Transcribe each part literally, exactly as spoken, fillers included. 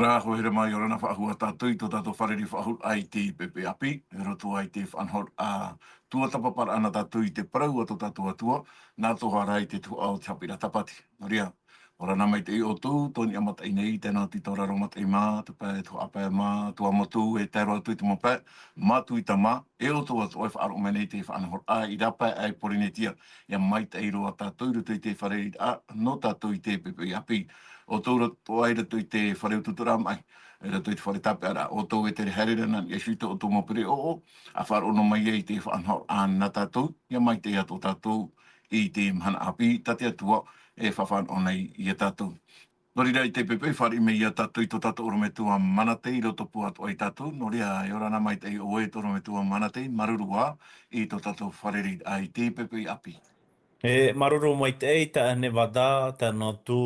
Rā, hōʻē here mai, ʻia ora na faʻahou ā tātou i tō tātou fārerei faʻahou i te pepe ʻāpī, i roto i te faʻanahoraʻa tuatāpaparaʻa nā tātou i te parau a tō tātou Atua, nā roto rā i te tuhaʻa o te haʻapiʻiraʻa tāpati. Nō reira, ʻia ora na maitaʻi ʻoutou, tō niʻa mataʻi nei, tae noa atu i tō raro mataʻi mā, te pae, tuhaʻa pae mā, Tuamotu, e tae roa atu i te mau pae, Matuita mā, e ʻoutou atoʻa e faʻaroʻo mai nei i te faʻanahoraʻa i rāpae aʻe Pōrīnetia, ʻia maitaʻi roa tātou i roto i te fārereiraʻa nō tātou i te pepe ʻāpī. ʻOutou atoʻa i roto i te fare utuuturaʻa maʻi, i roto i te fare tāpeʻaraʻa, ʻoutou e tere haere ra nā niʻa iho i tō ʻoutou mau pereʻoʻo, ʻa faʻaroʻo noa mai ai i te faʻanahoraʻa nā tātou, ʻia maitaʻi atoʻa tātou i te mahana ʻāpī, tā te Atua e faʻafānaʻo nei ia tātou. Nō reira, i te pepe, fāriʻi mai ia tātou i tō tātou ʻorometua Manate, i Rotopū atoʻa ia tātou. Nō reira, ʻia ora na maitaʻi ʻoe, tō ʻorometua Manate, māuruuru ā i tō tātou fārereiraʻa i te pepe ʻāpī. E, māuruuru maitaʻi, taeaʻe Nevada, tae noa atu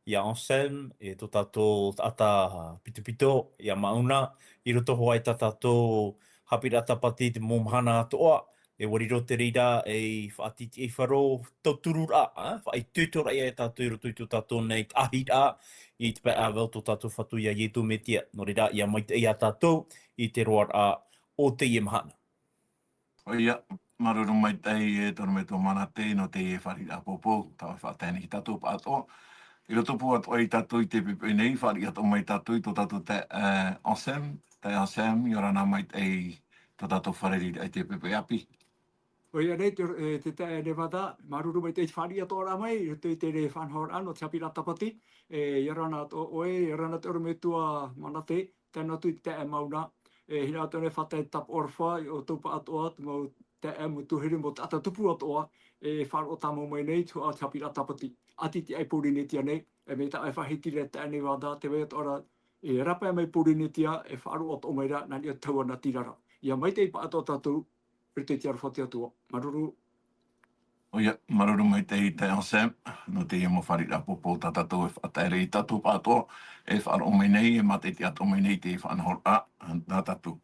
ia Anselme, e tō tātou taʻata pitopito, ia Mauna, i roto hoʻi i tā tātou haʻapiʻiraʻa tāpati i te mau mahana atoʻa, e ʻua riro te reira ei faʻatītīʻaifaro tautururaʻa, ā, faʻaitoitoraʻa ia tātou i roto i tō tātou nei taʻahiraʻa, i te pae ʻāvae o tō tātou Fatu ia Ietu Metia. Nō reira, ʻia maitaʻi ia tātou i te roaraʻa o teie mahana. ʻOia, māuruuru maitaʻi e tō ʻorometua Manate nō teie fārereiraʻa poupou, tā ʻoe e faʻatae nei ia tātou pāʻatoʻa. I Rotopū atoʻa ia tātou i te pepe nei, fāriʻi atoʻa mai tātou i tō tātou taeaʻe, ā, Anselme, taeaʻe Anselme, ʻia ora na maitaʻi tō tātou fārereiraʻa i te pepe ʻāpī. ʻOia nei, te, e, te taeaʻe Nevada, māuruuru maitaʻi i te fāriʻi atoʻa ra mai, i roto i teie faʻanahoraʻa nō te haʻapiʻiraʻa tāpati, e, ʻia ora na atoʻa ʻoe, ʻia ora na tō ʻorometua Manate, tae noa atu i te taeaʻe Mauna, e, hinaʻaro atoʻa nei e faʻatae tāpaʻo aroha, i ʻoutou pāʻatoʻa, te mau taeaʻe, mau tuahine, mau taʻata tupu atoʻa, e faʻaroʻo tāmau mai nei, i te tuhaʻa o te haʻapiʻiraʻa tāpati. ʻAtiti aʻe Pōrīnetia nei, e, mai tā ʻoe e faʻahiti ra taeaʻe Nevada, tē vai atoʻa ra, e, rāpae mai Pōrīnetia, e faʻaroʻo atoʻa mai ra, nā niʻa i te tahua natirara. ʻIa maitaʻi pāʻatoʻa tātou, i roto i te aroha o te Atua. Māuruuru. ʻOia, māuruuru maitaʻi taeaʻe Anselme, nō teie mau fārereiraʻa poupou tā tātou e faʻatae ra ia tātou pāʻatoʻa, e faʻaroʻo mai nei, e mātaʻitaʻi atoʻa mai nei i te faʻanahoraʻa nā tātou.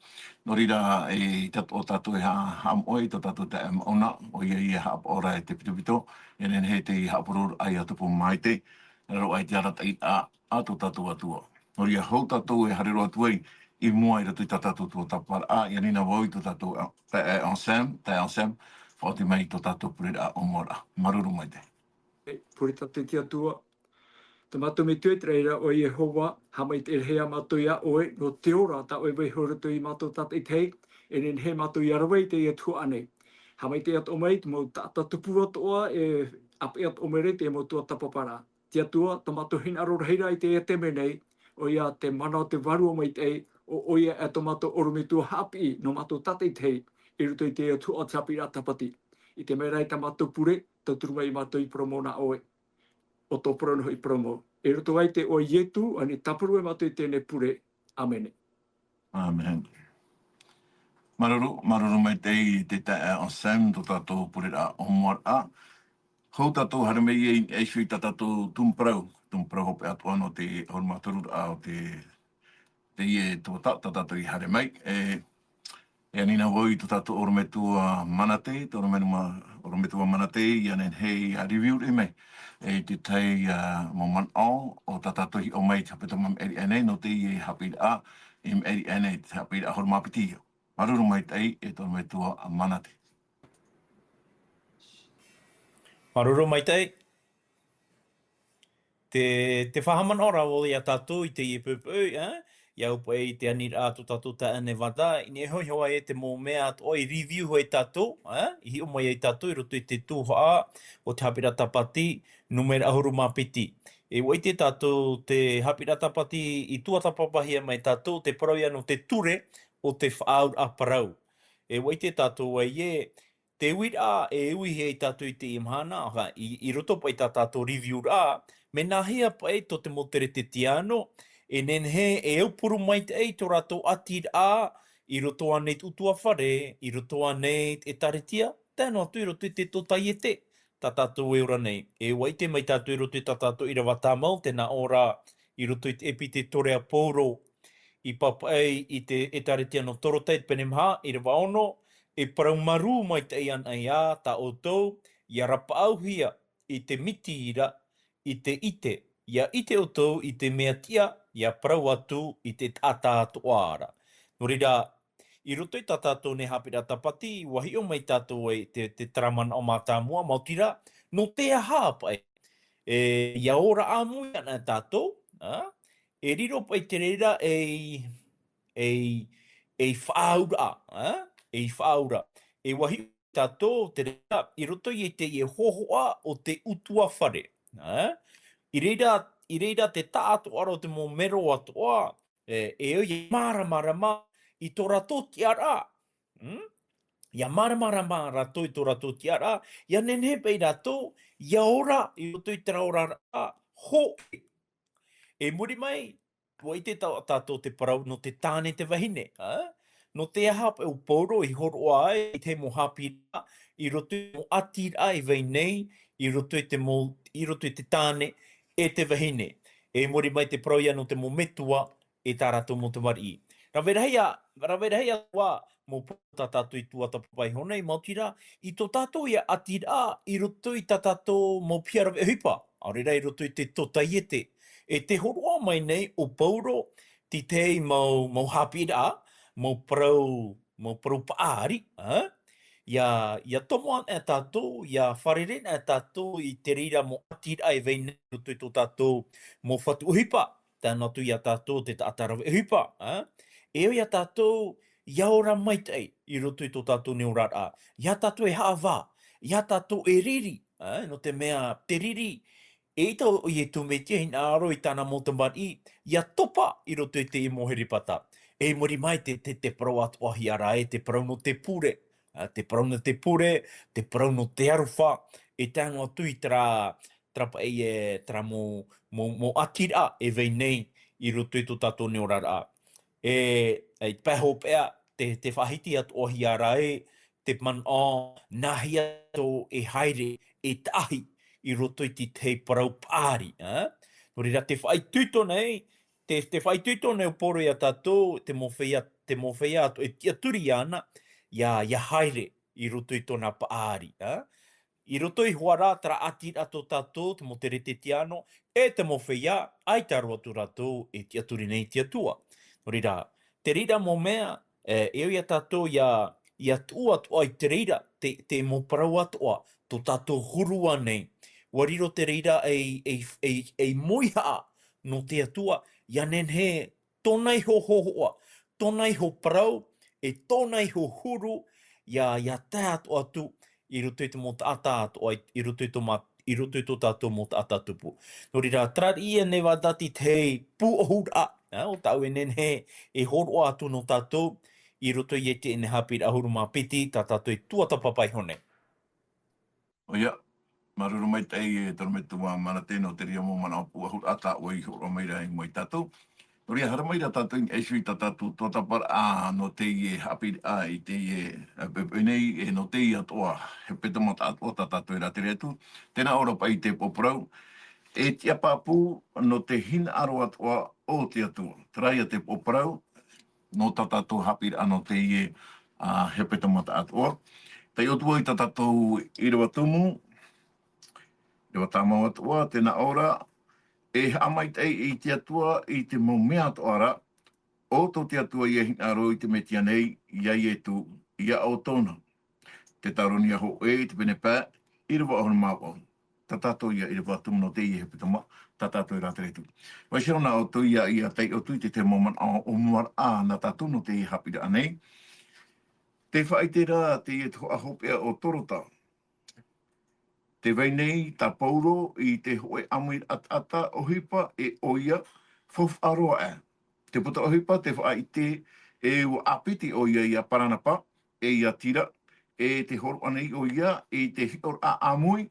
Nō reira, e, tē atoʻa tātou e ha-, haʻamoʻe i tō tātou taeaʻe Mauna, ʻoia ia e haʻapaʻo ra e te pitopito, e nehenehe te haʻapuroroʻa ʻia tupu maitaʻi, raro aʻe i te arataʻiraʻa a tō tātou Atua. Nō reira, hou tātou e haere roa atu ai i mua i roto i tā tātou tuatāpaparaʻa, ʻia ani na vau i tō tātou, ā, taeaʻe Anselme, taeaʻe Anselme, faʻaoti mai i tō tātou pureraʻa ʻōmuaraʻa. Māuruuru maitaʻi. E, pure tātou i te Atua. Tā mātou Metua i te raʻi ra, ʻo Iehova, haʻamaitaʻi rahi ā mātou iā ʻoe, nō te ora tā ʻoe e vaiiho i roto ia mātou tātaʻitahi, e nehenehe mātou ʻia rave i teie tuhaʻa nei. Haʻamaitaʻi atoʻa mai te mau taʻata tupu atoʻa, e ʻāpeʻe atoʻa mai ra i te mau tuatāpaparaʻa. Te Atua, tā mātou hinaʻaro rahi ra i teie taime nei, ʻoia te mana o te Vārua Maitaʻi, ʻo, ʻoia e tō mātou ʻorometua haʻapiʻi nō mātou tātaʻitahi, i roto i te tuhaʻa o te haʻapiʻiraʻa tāpati. ʻIte mai ra i tā mātou pure, tauturu mai iā mātou i parau mau nā ʻoe. ʻO tō parau noa hoʻi parau mau. I roto i te iʻoa o Ietu, ʻa nei tāparu ai mātou i teie pure. ʻĀmene. ʻĀmene. Māuruuru, māuruuru maitaʻi i te taeaʻe Anselme, tō tātou pureraʻa ʻōmuaraʻa. Hou tātou e haere mai ai i niʻa iho i tā tātou tumu parau, tumu parau hopeʻa atoʻa nō te ʻahuru mā toru ra o te, teie tuatāpaparaʻa tā tātou i haere mai. E, e ani na vau i tō tātou ʻorometua Manate, tō ʻorometua, ʻorometua Manate, ʻia nehenehe ʻia review-raʻa mai, e, te tahi, ā, mau manaʻo, ʻo tā tātou i hiʻo mai i te hepetoma i maʻiri aʻe nei, nō teie haʻapiʻiraʻa i maʻiri aʻe nei, te haʻapiʻiraʻa ʻahuru mā piti. Māuruuru maitaʻi, e tō ʻorometua Manate. Māuruuru maitaʻi. Te, te faʻahaʻamanaʻo ra vau iā tātou i teie poʻipoʻi, ā? ʻIa au paʻi i te aniraʻa a tō tātou taeaʻe Nevada, i niʻa iho ā e te mau mea atoʻa i review hoʻi tātou, ā? I hiʻo mai ai tātou i roto i te tuhaʻa o te haʻapiʻiraʻa tāpati, nūmera ʻahuru mā piti. E ʻua ʻite tātou te haʻapiʻiraʻa tāpati i tuatāpapahia mai tātou, te parau ia nō te ture o te faʻaauraʻa parau. E ʻua ʻite tātou ē, te uiraʻa e uihia ai tātou i teie mahana, ā, i, i roto paʻi i tā tātou review-raʻa, mea nāhea paʻi tō te mau Teretetiāno, e nehenehe e aupuru maitaʻi tō rātou ʻatiraʻa, i roto ānei i te ʻutuāfare, i roto ānei i te ʻētāretia, tae noa atu i roto i te tōtaiete, tā tātou e ora nei. E ʻua ʻite mai tātou i roto i tā tātou ʻīrava tāmau, tē nā ʻō ra, i roto i te ʻēpitetorea a Paulo, i pāpaʻi i te ʻētāretia nō Torotai, te pene maha, ʻīrava ono, e parau marū maitaʻi anaʻe ā tā ʻoutou, ʻia rapaʻauhia i te miti ra, i te ʻite, ʻia ʻite ʻoutou i te mea tiʻa, ʻia parau atu i te taʻata atoʻa ra. Nō reira, i roto i tā tātou nei haʻapiʻiraʻa tāpati, ʻua hiʻo mai tātou i te, te taramanaʻo mātāmua, maoti rā, nō te aha paʻi, e, ʻia ora ʻāmui ana tātou, ā? E riro paʻi te reira ei, ei, ei faʻaauraʻa, ā? Ei faʻaauraʻa. E ʻua hiʻo tātou te reira, i roto i teie hōhoʻa o te ʻutuāfare, ā? I reira, i reira te taʻatoʻa ra o te mau mero atoʻa, e, e ʻia māramarama i tō rātou tiʻaraʻa, mm? ʻIa māramarama rātou i tō rātou tiʻaraʻa, ʻia nehenehe paʻi rātou, ʻia ora i roto i terā oraraʻa hōʻē. E muri mai, ʻua ʻite tā, tātou te parau nō te tāne te vahine, ā? Nō te aha paʻi ʻo Paulo i hōroʻa ai i te mau haʻapiʻiraʻa, i roto i te mau ʻātiraʻa e vai nei, i roto i te mau, i roto i te tāne e te vahine. E muri mai te parau ïa nō te mau metua e tā rātou mau tamariʻi. Rave rahi ā, rave rahi ā ʻoe, mau pā tā tātou i tuatāpapa iho nei, maoti rā, i tō tātou ïa ʻātiraʻa, i roto i tā tātou mau piha rave ʻohipa, ʻaore rā i roto i te tōtaiete. E tē hōroʻa mai nei ʻo Paulo, i teie mau, mau haʻapiʻiraʻa, mau parau, mau parau paʻari, ā? ʻIa, ʻia tomo ana tātou, ʻia fārerei ana tātou i te reira mau ʻātiraʻa e vai nei i roto i tō tātou mau fatu ʻohipa, tae noa atu iā tātou te taʻata rave ʻohipa, ā? E ʻo ia tātou, ʻia ora maitaʻi i roto i tō tātou nei oraraʻa, ʻia tātou e haʻavā, ʻia tātou e riri, ā? Nō te mea te riri, eʻita ʻo Ietu Metia e hinaʻaro i tāna mau tamariʻi, ʻia topa i roto i te mau herepata. E muri mai te, te, te parau atoʻa hia ra ē, te parau nō te pure, ā, te parau nō te pure, te parau nō te aroha, e tae noa atu i terā, terā paʻi e, terā mau, mau, mau ʻātiraʻa e vai nei i roto i tō tātou nei oraraʻa. E, e, i te pae hopeʻa, te, te faʻahiti atoʻa hia ra ē, te manaʻo, nāhea tātou e haere, e taʻahi, i roto i te, te parau paʻari, ā? Nō reira, te faʻaitoito nei, te, te faʻaitoito nei ʻo Paulo iā tātou, te mau feiā, te mau feiā atoʻa e tiʻaturi iāna, ʻia, ʻia haere i roto i tōna paʻari, ā? I roto iho ā rā terā ʻātiraʻa tō tātou, te mau Keresetiano, e te mau feiā, ʻaita roa atu rātou e tiʻaturi nei i te Atua. Nō reira, te reira mau mea, e, e ʻo ia tātou ʻia, ʻia tuʻu atoʻa i te reira, te, te mau parau atoʻa, tō tātou huru ānei. ʻUa riro te reira ei, ei, ei, ei mauihaʻa nō te Atua, ʻia nehenehe tōna iho hōhoʻa, tōna iho parau, e tōna iho huru, ʻia, ʻia tae atoʻa atu i roto i te mau taʻata atoʻa, i, i roto i tō mā-, i roto i tō tātou mau taʻata tupu. Nō reira, terā ia nei vata i te pūʻohuraʻa, ā, ʻo tāʻu e nehenehe e hōroʻa atu nō tātou, i roto i teie nei haʻapiʻiraʻa ʻahuru mā piti, tā tātou e tuatāpapa iho nei. ʻOia, māuruuru maitaʻi e te ʻorometua Manate nō te reira mau manaʻo pūʻohuraʻa tā ʻoe i hōroʻa mai ra i mua ia tātou. Nō reira, haere mai ra tātou i niʻa iho i tā tātou tuatāpaparaʻa nō teie haʻapiʻiraʻa i teie, e, poʻipoʻi nei, e nō teie atoʻa, hepetoma taʻatoʻa tā tātou e rātere atu. Tē nā ʻō ra paʻi te pōparau, e tiʻa pāpū nō te hinaʻaro atoʻa o te Atua. Terā ia te pōparau, nō tā tātou haʻapiʻiraʻa nō teie, ā, hepetoma taʻatoʻa. Taiʻo atu vau i tā tātou ʻīrava tumu, ʻīrava tāmau atoʻa, tē nā ʻō ra, e haʻamaitaʻi i te Atua i te mau mea atoʻa ra, ʻo tō te Atua ïa e hinaʻaro i te Mesia nei, iā Ietu, ʻia ʻō tōna. Tesalonia hōʻē, te pene pae, ʻīrava ʻahuru mā vaʻu. Tā tātou ia ʻīrava tumu nō teie hepetoma, tā tātou e rātere atu. Vaiiho na ʻoutou ia, ʻia taiʻo atu i te, te mau manaʻo ʻōmuaraʻa nā tātou nō teie haʻapiʻiraʻa nei. Tē faʻaʻite ra teie tuhaʻa hopeʻa ʻo Torota. Tē vai nei tā Paulo i te hōʻē ʻāmuiraʻa taʻata ʻohipa e ʻoia, faufaʻa roa aʻe. Te puta ʻohipa tē faʻaʻite ē ʻua ʻāpiti ʻoia iā Paranapa, e iā Tira, e tē hōroʻa nei ʻoia i te hiʻoraʻa ʻāmui,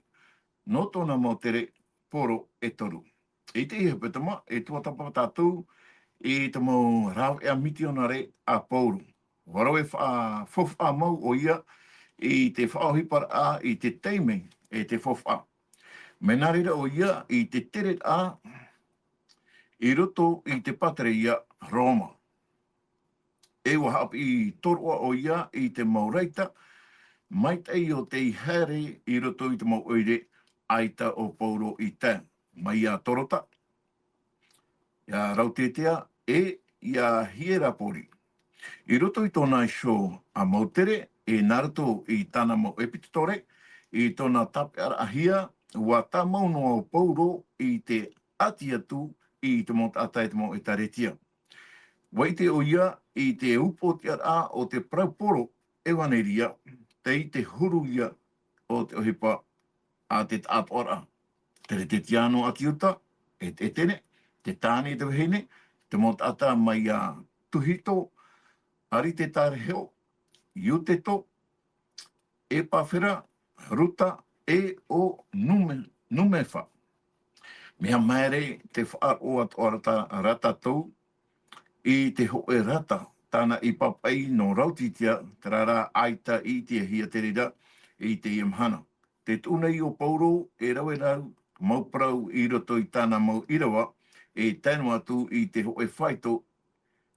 nō tōna mau tere poro e toru. I teie hepetoma, e tuatāpapa tātou i te mau rāveʻa mitionare a Paulo. ʻUa rave faʻa-, faufaʻa mau ʻoia i te faʻaʻohiparaʻa i te taime e te faufaʻa. Mea nā reira ʻoia i te tereraʻa i roto i te pātireia Roma. E ʻua haʻapiʻi tōroʻa ʻoia i te mau raita maitaʻi o tei haere i roto i te mau ʻoire, ʻaita ʻo Paulo i tae mai iā Torota, a Rautētia, e ia Hierapori. I roto i tōna iho a Moutere, e nā roto i tāna mau ʻepitotore, i tōna tāpeʻaraʻahia, ʻua tāmau noa ʻo Paulo i te ʻati atu i te mau taʻata e te mau ʻētārētia. ʻUa ʻite ʻoia i te upoʻotiʻaraʻa o te parau poro ʻevaneria, tei te huru ia o te ʻohipa a te taʻatoʻaraʻa. Keretetiano ʻAtiuta, e te ʻEtene, te tāne e te vahine, te mau taʻata mai ia Tuhito, Aritetareo, Iuteto, Epafera, Ruta, e ʻo Nume-, Numefa. Mea maere te faʻaroʻo atoʻa ra tā-, ra tātou i te hōʻē rata tāna i pāpaʻi nō Rautētia, terā rā, ʻaita i ʻitehia te reira i teie mahana. Tē tuʻu nei ʻo Paulo e rave rau mau parau i roto i tāna mau ʻīrava, e tae noa atu i te hōʻē faito,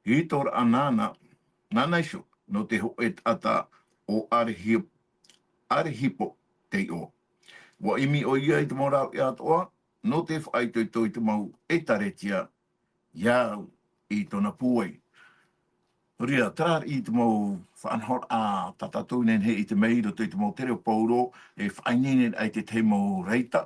i tō rā nāna, nāna iho, nō te hōʻē taʻata ʻo Arehi-, Arehipo te iʻoa. ʻUa ʻimi ʻoia i te mau rāveʻa atoʻa, nō te faʻaitoito i te mau ʻētārētia, ia au i tōna pūai. Nō reira, terā i te mau faʻanahoraʻa tā tātou i nehenehe e ʻite mai i roto i te mau tere o Paulo, e faʻaineine ai te tahi mau reira.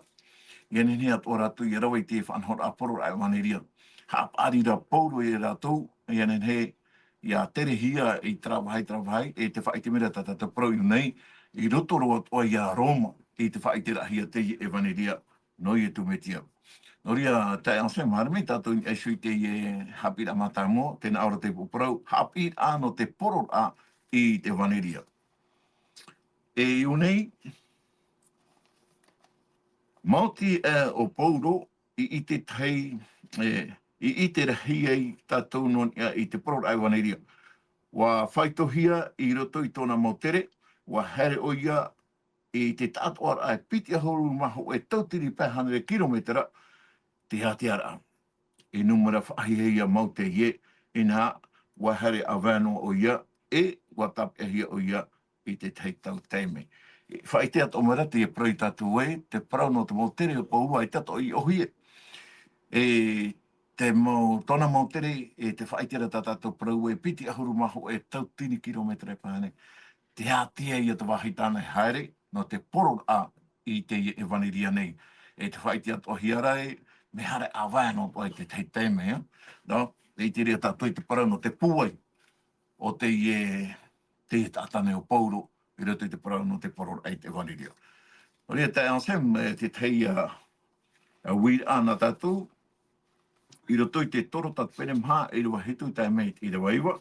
Ia nehenehe atoʻa rātou ia rave i te faʻanahoraʻa poro ʻevaneria. Haʻapaʻari ra Paulo ia rātou, ia nehenehe ia terehia i terā vāhi, terā vāhi, e te faʻaʻite mai ra tā tātou parau i ʻō nei, i roto roa atoʻa ia Roma, i te faʻaʻiteraʻahia teie ʻevaneria nō Iesu Mesia. Nō reira, taeaʻe Anselme, haere mai tātou i niʻa iho i teie haʻapiʻiraʻa mātāmua, tē nā ʻō ra te upoʻo parau, haʻapiʻiraʻa nō te pororaʻa i te ʻevaneria. E i ʻō nei, maoti, e, ʻo Paulo, i, i te tahi, e, i, i te rahi ai tātou nō niʻa i te pororaʻa ʻevaneria. ʻUa faitohia i roto i tōna mau tere, ʻua haere ʻoia i te taʻatoʻaraʻa e piti ʻahuru mā hōʻē tautini pae hānere kirometera te ātearaʻa. E nūmera faʻahiahia mau teie, inaha, ʻua haere ʻāvae noa ʻoia, e ʻua tāpeʻahia ʻoia i te tahi tau taime. E faʻaʻite atoʻa mai ra teie parau ia tātou ē, te parau nō te mau tere o Paulo ʻaita atoʻa i ʻōhie. E te mau, tōna mau tere, e te faʻaʻite ra tā tātou parau ē, piti ʻahuru mā hōʻē tautini kirometera e pāne. Te ātea ia te vāhi tāna e haere, nō te pororaʻa i teie ʻevaneria nei. E te faʻaʻite atoʻahia ra ē, mea haere ʻāvae noa atoʻa i te tahi taime, ē? Nō, e ʻite ra tātou i te parau nō te pūai o teie, teie taʻata nei o Paulo, i roto i te parau nō te pororaʻa i te ʻevaneria. Nō reira, taeaʻe Anselme, e te tahi, ā, ā, uiraʻa nā tātou, i roto i te Torota te pene maha, ʻīrava hitu tae mai i te ʻīrava iva,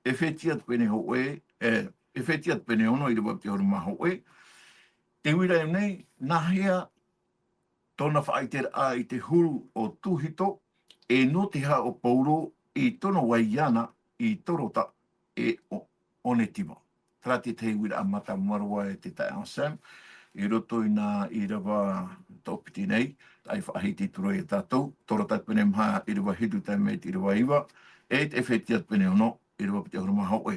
ʻEfetia te pene hōʻē, e, ʻEfetia te pene ono, ʻīrava piti ʻahuru mā hōʻē. Te uiraʻa nei, nāhea tōna faʻaʻiteraʻa i te huru o Tuhito, e nō te aha ʻo Paulo i tono ai iāna i Torota e O-, Onetima. Terā te tahi uiraʻa mātāmua roa e te taeaʻe Anselme, i roto i nā ʻīrava toʻopiti nei, ʻia faʻahiti atu ra ia tātou, Torota te pene maha, ʻīrava hitu tae mai i te ʻīrava iva, e te ʻEfetia te pene ono, ʻīrava piti ʻahuru mā hōʻē.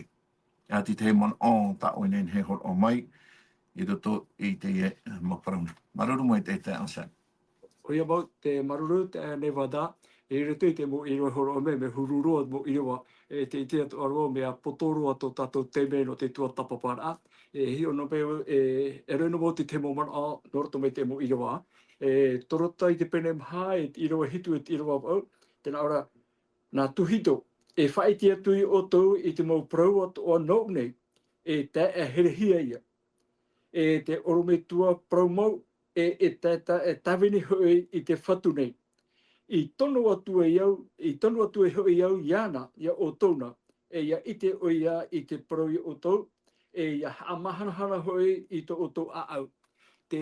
E aha te tahi manaʻo tā ʻoe e nehenehe e hōroʻa mai, i roto i teie mau parau nei. Māuruuru maitaʻi taeaʻe Anselme. ʻOia mau, te māuruuru, taeaʻe Nevada, i roto i te mau ʻīrava e hōroʻa mai, mea huru roa te mau ʻīrava, e te ʻite atoʻa roa, mea poto roa tō tātou taime nō te tuatāpaparaʻa. E hiʻo noa mai, e, e rave noa mau te tahi mau manaʻo, nō roto mai te mau ʻīrava. E, Torota i te pene maha, e te ʻīrava hitu, e te ʻīrava vaʻu, tē nā ʻō ra, nā Tuhito, e faʻaʻite atu ia ʻoutou i te mau parau atoʻa nōʻu nei, e taeaʻe herehia ia. E te ʻorometua parau mau, e, e ta-, ta-, e tāvini hoʻi i te Fatu nei. I tono atu ai au, i tono atu ai hoʻi au iāna, ia ʻoutou na, e ʻia ʻite ʻoia i te parau ia ʻoutou, e ʻia haʻamahanahana hoʻi i tō ʻoutou ʻāʻau. Te,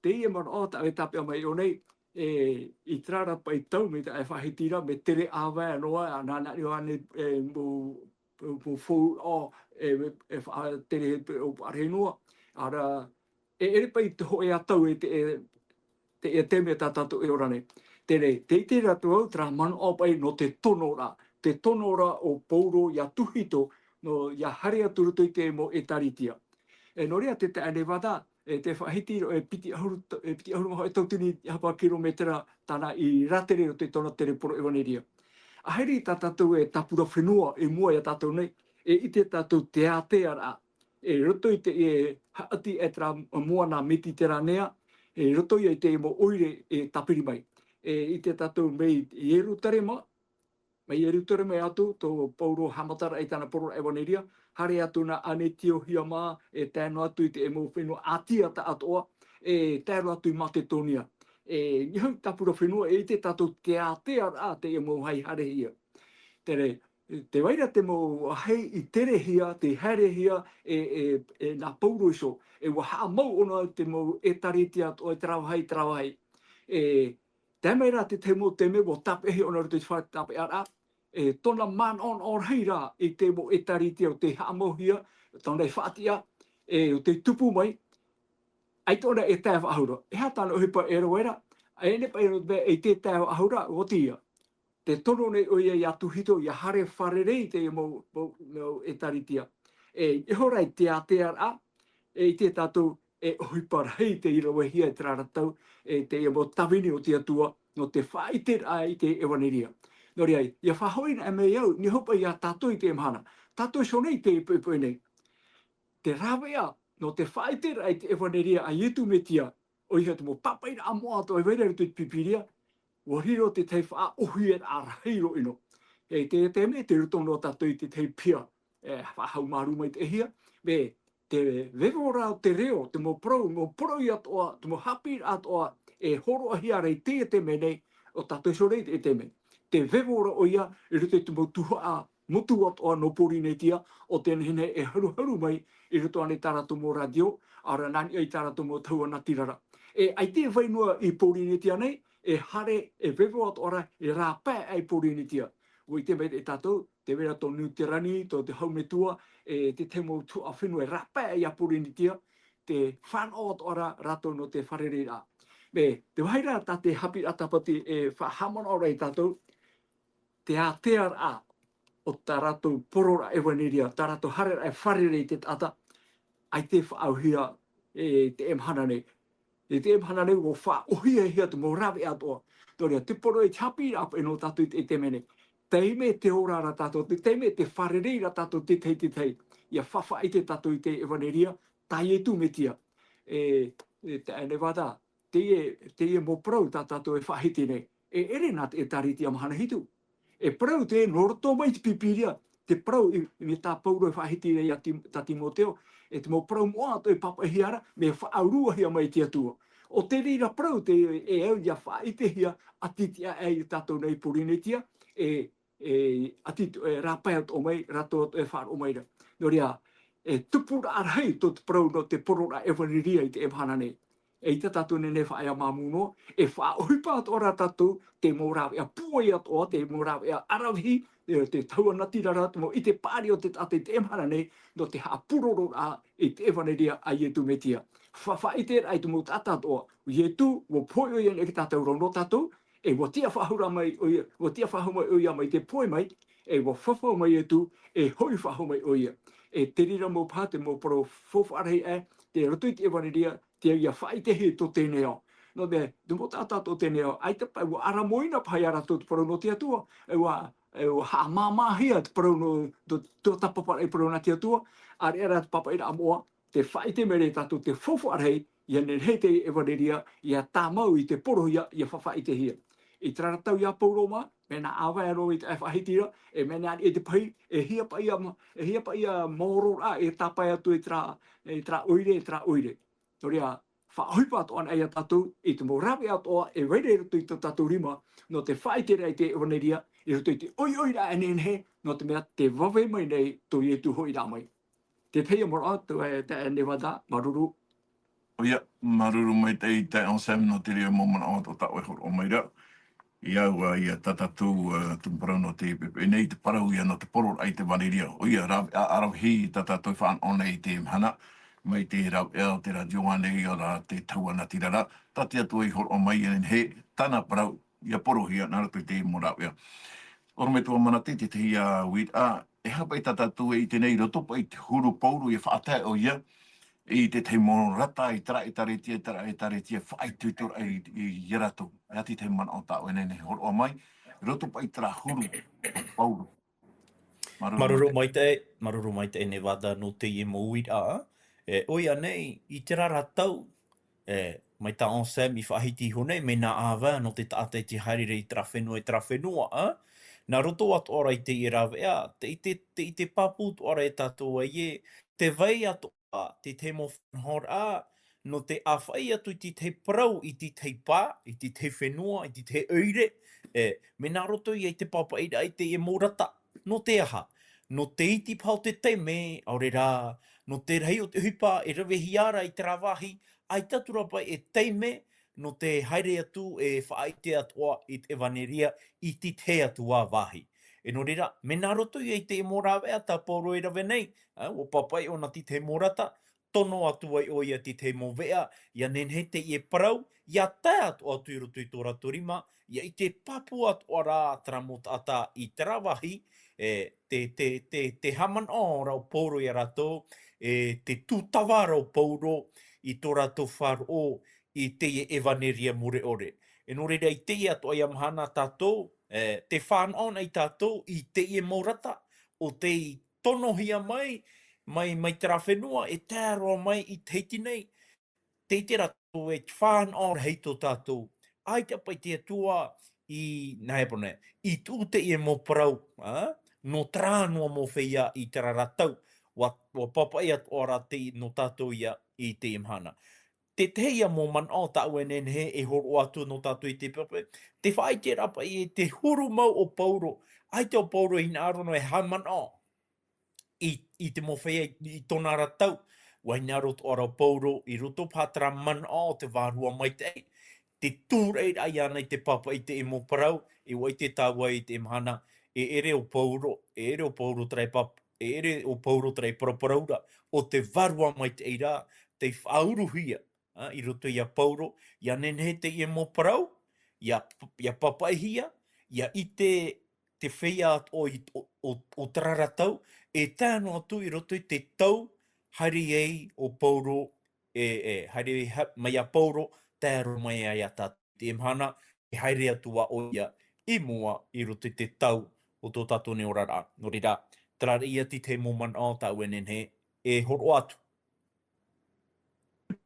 teie manaʻo tā ʻoe e tāpeʻa mai i ʻō nei, e, i terā rā paʻi tau, mai tā ʻoe e faʻahiti ra, mea tere ʻāvae noa, nā, nā, nā, e, mau, mau faufaʻa, e, e faʻatere, e, ʻo paʻari noa. ʻA reʻa, e, ʻere paʻi te hōʻē ā tau e te, e, te, e te mea tā tātou e ora nei. Teie, tē ʻite ra atu au, terā manaʻo paʻi nō te tonoraʻa, te tonoraʻa o Paulo ia Tuhito, nō, ʻia haere atu i roto i te mau ʻētāretia. E nō reira te taeaʻe Nevada, e tē faʻahiti ra, e piti ʻahuru, e piti ʻahuru mā hōʻē tautini ʻahuru mā pae kirometera tāna i rātere o te tōna tere poro ʻevaneria. ʻAhiri tā tātou e tāpura fenua i mua iā tātou nei, e ʻite tātou te ātearaʻa, e roto i te, e haʻati e terā moana Mediteranea, e roto ia i te mau ʻoire e tāpiri mai. E ʻite tātou mai Ierutarema, mai Ierutarema atu, tō Paulo haʻamataraʻa i tāna poroʻraʻa ʻevaneria, haere atu nā Anetiohia mā, e tae noa atu i te mau fenua Atia atoʻa, e tae noa atu i Makedonia. E, niʻa i tāpura fenua, e ʻite tātou te ātearaʻa te mau haerehia. Terā, tē vai ra te mau vāhi i terehia, tē haerehia, e, e, e nā Paulo iho, e ʻua haʻamau ʻōna te mau ʻētāretia atoʻa, e terā vāhi, terā vāhi. E, tae mai rā te tahi mau taime, ʻua tāpeʻahia ʻōna roto i te fare tāpeʻaraʻa, e, tōna manaʻonaʻo rahi rā i te mau ʻētāretia ʻo tē haʻamauhia, tōna e faʻatiʻa, e, ʻo tē tupu mai, ʻaita ʻōna e tae faʻahou ra. E aha tāna ʻohipa e rave ra, e nehenehe paʻi nō te mea e tē tae faʻahou ra, ʻoia hoʻi, tē tono nei ʻoia iā Tuhito, ʻia haere fārerei i te mau, mau, mau ʻētāretia. E, e hora i te ātearaʻa, e ʻite tātou, e ʻohipa rahi tei ravehia i terā ra tau, e te mau tāvini o te Atua, nō te faʻaʻiteraʻa i te ʻevaneria. Nō reira, ʻia faʻahoʻi na mai au, niʻa hoʻi paʻi iā tātou i teie mahana. Tātou iho nei tei poʻipoʻi nei. Te rāveʻa, nō te faʻaʻiteraʻa i te ʻevaneria a Ietu Metia, ʻoia te mau pāpaʻiraʻa moʻa atoʻa e vai ra i roto i te Pīpīria, ʻua riro te tahi faʻaʻohiparaʻa rahi roa ʻino. E te, te mea tei roto noa tātou i te tahi piha, e, faʻahaumārū maitaʻihia, mea, te veveraʻa o te reo, te mau parau, mau parau atoʻa, te mau haʻapiʻiraʻa atoʻa, e hōroʻahia ra i teie taime nei, ʻo tātou iho nei i teie taime. Te veveraʻa ʻoia, i roto i te mau tuhaʻa motu atoʻa nō Pōrīnetia, ʻo tē nehenehe e haruharu mai, i roto ānei i tā rātou mau rātio, ʻaore rā nā niʻa i tā rātou mau tahua natirara. E, ʻaita e vai noa i Pōrīnetia nei, e haere, e veveraʻa atoʻa ra, e rāpae i Pōrīnetia. ʻUa ʻite mai tātou, tē vai ra tō Niu Tirani, tō te Haumetua, e te tahi mau tuhaʻa fenua e rāpae iā Pōrīnetia, tē fānaʻo atoʻa ra rātou nō te fārereiraʻa. Mea, te vāhi ra tā te haʻapiʻiraʻa tāpati e faʻahaʻamanaʻo ra iā tātou, te ātearaʻa o tā rātou poroʻraʻa ʻevaneria, tā rātou haereraʻa e fārerei i te taʻata, ʻaita e faʻaʻohipahia i teie mahana nei. I teie mahana nei, ʻua faʻaʻohipahia te mau rāveʻa atoʻa. Nō reira, te poroʻi, te haʻapiʻiraʻa paʻi nō tātou i te, i teie mahana nei. Taime tē ora ra tātou, te taime tē fārerei ra tātou te tahi i te tahi. ʻIa faʻaʻite tātou i te ʻevaneria, tā Ietu Metia. E, e, te, e Nevada, teie, teie mau parau tā tātou e faʻahiti nei. E ʻere nā te ʻĒtārētia Mahana Hitu. E parau teie nō roto mai te Pīpīria, te parau i, i tā Paulo e faʻahiti nei iā Tim-, tā Timoteo, e te mau parau moʻa atoʻa e pāpaʻihia ra, mea faʻaʻuruhia mai te Atua. ʻO te reira parau teie e au ʻia faʻaʻitehia, ʻati tiʻa ai iā tātou nei Pōrīnetia, e, e ʻati, e rāpae atoʻa mai, rātou atoʻa e faʻaroʻo mai ra. Nō reira, e tupuraʻa rahi tō te parau nō te poroʻraʻa ʻevaneria i teie mahana nei. E ʻaita tātou e nehenehe e faʻaea māmū noa, e faʻaʻohipa atoʻa ra tātou, te mau rāveʻa pūai atoʻa, te mau rāveʻa ʻaravihi, e, te tahua natirara, te mau ʻite paʻari o te taʻata i teie mahana nei, nō te haʻapurororaʻa i te ʻevaneria a Ietu Metia. Fa-, faʻaʻiteraʻa i te mau taʻata atoʻa, Ietu, ʻua pohe ʻoia i niʻa i tā tātou ra nō tātou, e ʻua tiʻa faʻahou ra mai ʻoia, ʻua tiʻa faʻahou mai ʻoia mai te pohe mai, e ʻua fafau mai Ietu, e hoʻi faʻahou mai ʻoia. E te reira mau paha te mau parau faufaʻa rahi aʻe, tei roto i te ʻevaneria, tei au ʻia faʻaʻitehia i tō teie nei ao. Nō te, te mau taʻata tō teie nei ao, ʻaita paʻi ʻua ʻaramoina paha iā rātou te parau nō te Atua, e ʻua, e ʻua haʻamāmāhia te parau nō, tō, tō tāpaparaʻa i parau nā te Atua, ʻāreʻa rā te pāpaʻiraʻa moʻa, te faʻaʻite mai ra tātou te faufaʻa rahi, ʻia nehenehe te ʻevaneria, ʻia tāmau i te porohia, ʻia faʻaʻitehia. I terā ra tau iā Paulo mā, mea nā ʻāvae roa i te faʻahiti ra, e mea nā niʻa i te pahi, e hia paʻi ia ma-, e hia paʻi ia maororaʻa e tāpae atu i terā, i terā ʻoire, i terā ʻoire. Nō reira, faʻaʻohipa atoʻa ana iā tātou, i te mau rāveʻa atoʻa, e vai ra i roto i tō tātou rima, nō te faʻaʻiteraʻa i te ʻevaneria, i roto i te ʻoiʻoiraʻa e nehenehe, nō te mea tē vave mai nei tō Ietu hoʻiraʻa mai. Te tahi mau manaʻo, tō, e, te, e Nevada, māuruuru. ʻOia, māuruuru maitaʻi taeaʻe Sam nō te reira mau manaʻo atoʻa tā ʻoe e hōroʻa mai ra. I au, ā, ia tā tātou, ā, te parau nō te pepe nei, te parau ia nō te poroʻraʻa i te ʻevaneria. ʻOia, rāveʻa, ʻaravihi tā tātou e faʻanaho nei i teie mahana, mai te rāveʻa o te rātio ānei, ʻaore rā te tahua natirara, tā te Atua i hōroʻa mai e nehenehe, tāna parau, ʻia porohia nā roto i te mau rāveʻa. ʻOrometua Manate, te tahi ā uiraʻa, e aha paʻi tā tātou e ʻite nei i roto paʻi i te huru Paulo ʻia faʻatae ʻoia i te tahi mau rata i terā ʻētāretia, i terā ʻētāretia faʻaitoitoraʻa i, i, ia rātou. E aha te tahi manaʻo tā ʻoe e nehenehe e hōroʻa mai, roto paʻi i terā huru o Pauro. Māuruuru. Māuruuru maitaʻi, māuruuru maitaʻi Nevada nō teie mau uiraʻa. E, ʻoia nei, i terā ra tau, e, mai tā Anselme i faʻahiti iho nei, mea nā ʻāvae nō te taʻata i te haere i terā fenua, i terā fenua, ā? Nā roto atoʻa ra i teie rāveʻa, te, i te, te, i te pāpū atoʻa ra e tātou ai ē, tē vai atoʻa te tahi mau faʻanahoraʻa, nō te ʻāfaʻi atu i te tahi parau, i te tahi pā, i te tahi fenua, i te tahi ʻoire, e, mea nā roto ia i te pāpaʻiraʻa i teie mau rata. Nō te aha? Nō te iti paha o te taime, ʻaore rā, nō te rahi o te ʻohipa e ravehia ra i terā vāhi, ʻaita atu ra paʻi e taime, nō te haere atu e faʻaʻite atoʻa i te ʻevaneria i te tahi atu ā vāhi. E nō reira, mea nā roto ia i teie mau rāveʻa tā Pauro e rave nei, ā, ʻua pāpaʻi ʻōna i te tahi mau rata, tono atu ai ʻoia i te tahi mau veʻa, ʻia nehenehe teie parau, ʻia tae atoʻa atu i roto i tō rātou rima, ʻia ʻite pāpū atoʻa ra terā mau taʻata i terā vāhi, e, te, te, te, te haʻamanaʻo ra ʻo Pauro ia rātou, e, te tūtava ra ʻo Pauro i tō rātou faʻaroʻo i teie ʻevaneria mure ʻore. E nō reira i teie atoʻa ia mahana tātou, e, tē fānaʻo nei tātou i teie mau rata, ʻo tei tonohia mai, mai, mai terā fenua, e tae roa mai i Tahiti nei, tē ʻite ra tātou e fānaʻo rahi tō tātou. ʻAita paʻi te Atua i, nā hea parau nei, i tuʻu teie mau parau, ā? Nō terā noa mau feiā i terā ra tau, ʻua, ʻua pāpaʻi atoʻa ra te, nō tātou ia i teie mahana. Te tahi ia mau manaʻo tāʻu e nehenehe e hōroʻa atu nō tātou i te pāpaʻi, te faʻaʻiteraʻa paʻi i te huru mau o Pauro, ʻaita ʻo Pauro i hinaʻaro noa e haʻamanaʻo i, i te mau feiā i, i tōna ra tau. ʻUa hinaʻaro atoʻa ra ʻo Pauro i roto paha terā manaʻo o te Vārua Maitaʻi, te tūraʻiraʻa iāna i te pāpaʻi i teie mau parau, e ʻua ʻite tāua i teie mahana, e ʻere ʻo Pauro, e ʻere ʻo Pauro terā i pāp-, e ʻere ʻo Pauro terā i paraparau ra, ʻo te Vārua Maitaʻi rā, tei faʻauruhia, ā, i roto ia Pauro, ʻia nehenehe teie mau parau, ʻia, ʻia pāpaʻihia, ʻia ʻite te feiā o, i, o, o, o terā ra tau, e tae noa atu i roto i te tau, haere ai ʻo Pauro, e, e, haere ai ha-, mai ia Pauro, tae roa mai ai ia tātou i teie mahana, e haere atu ā ʻoia i mua i roto i te tau o tō tātou nei oraraʻa. Nō reira, terā ia te tahi mau manaʻo tāʻu e nehenehe e hōroʻa atu.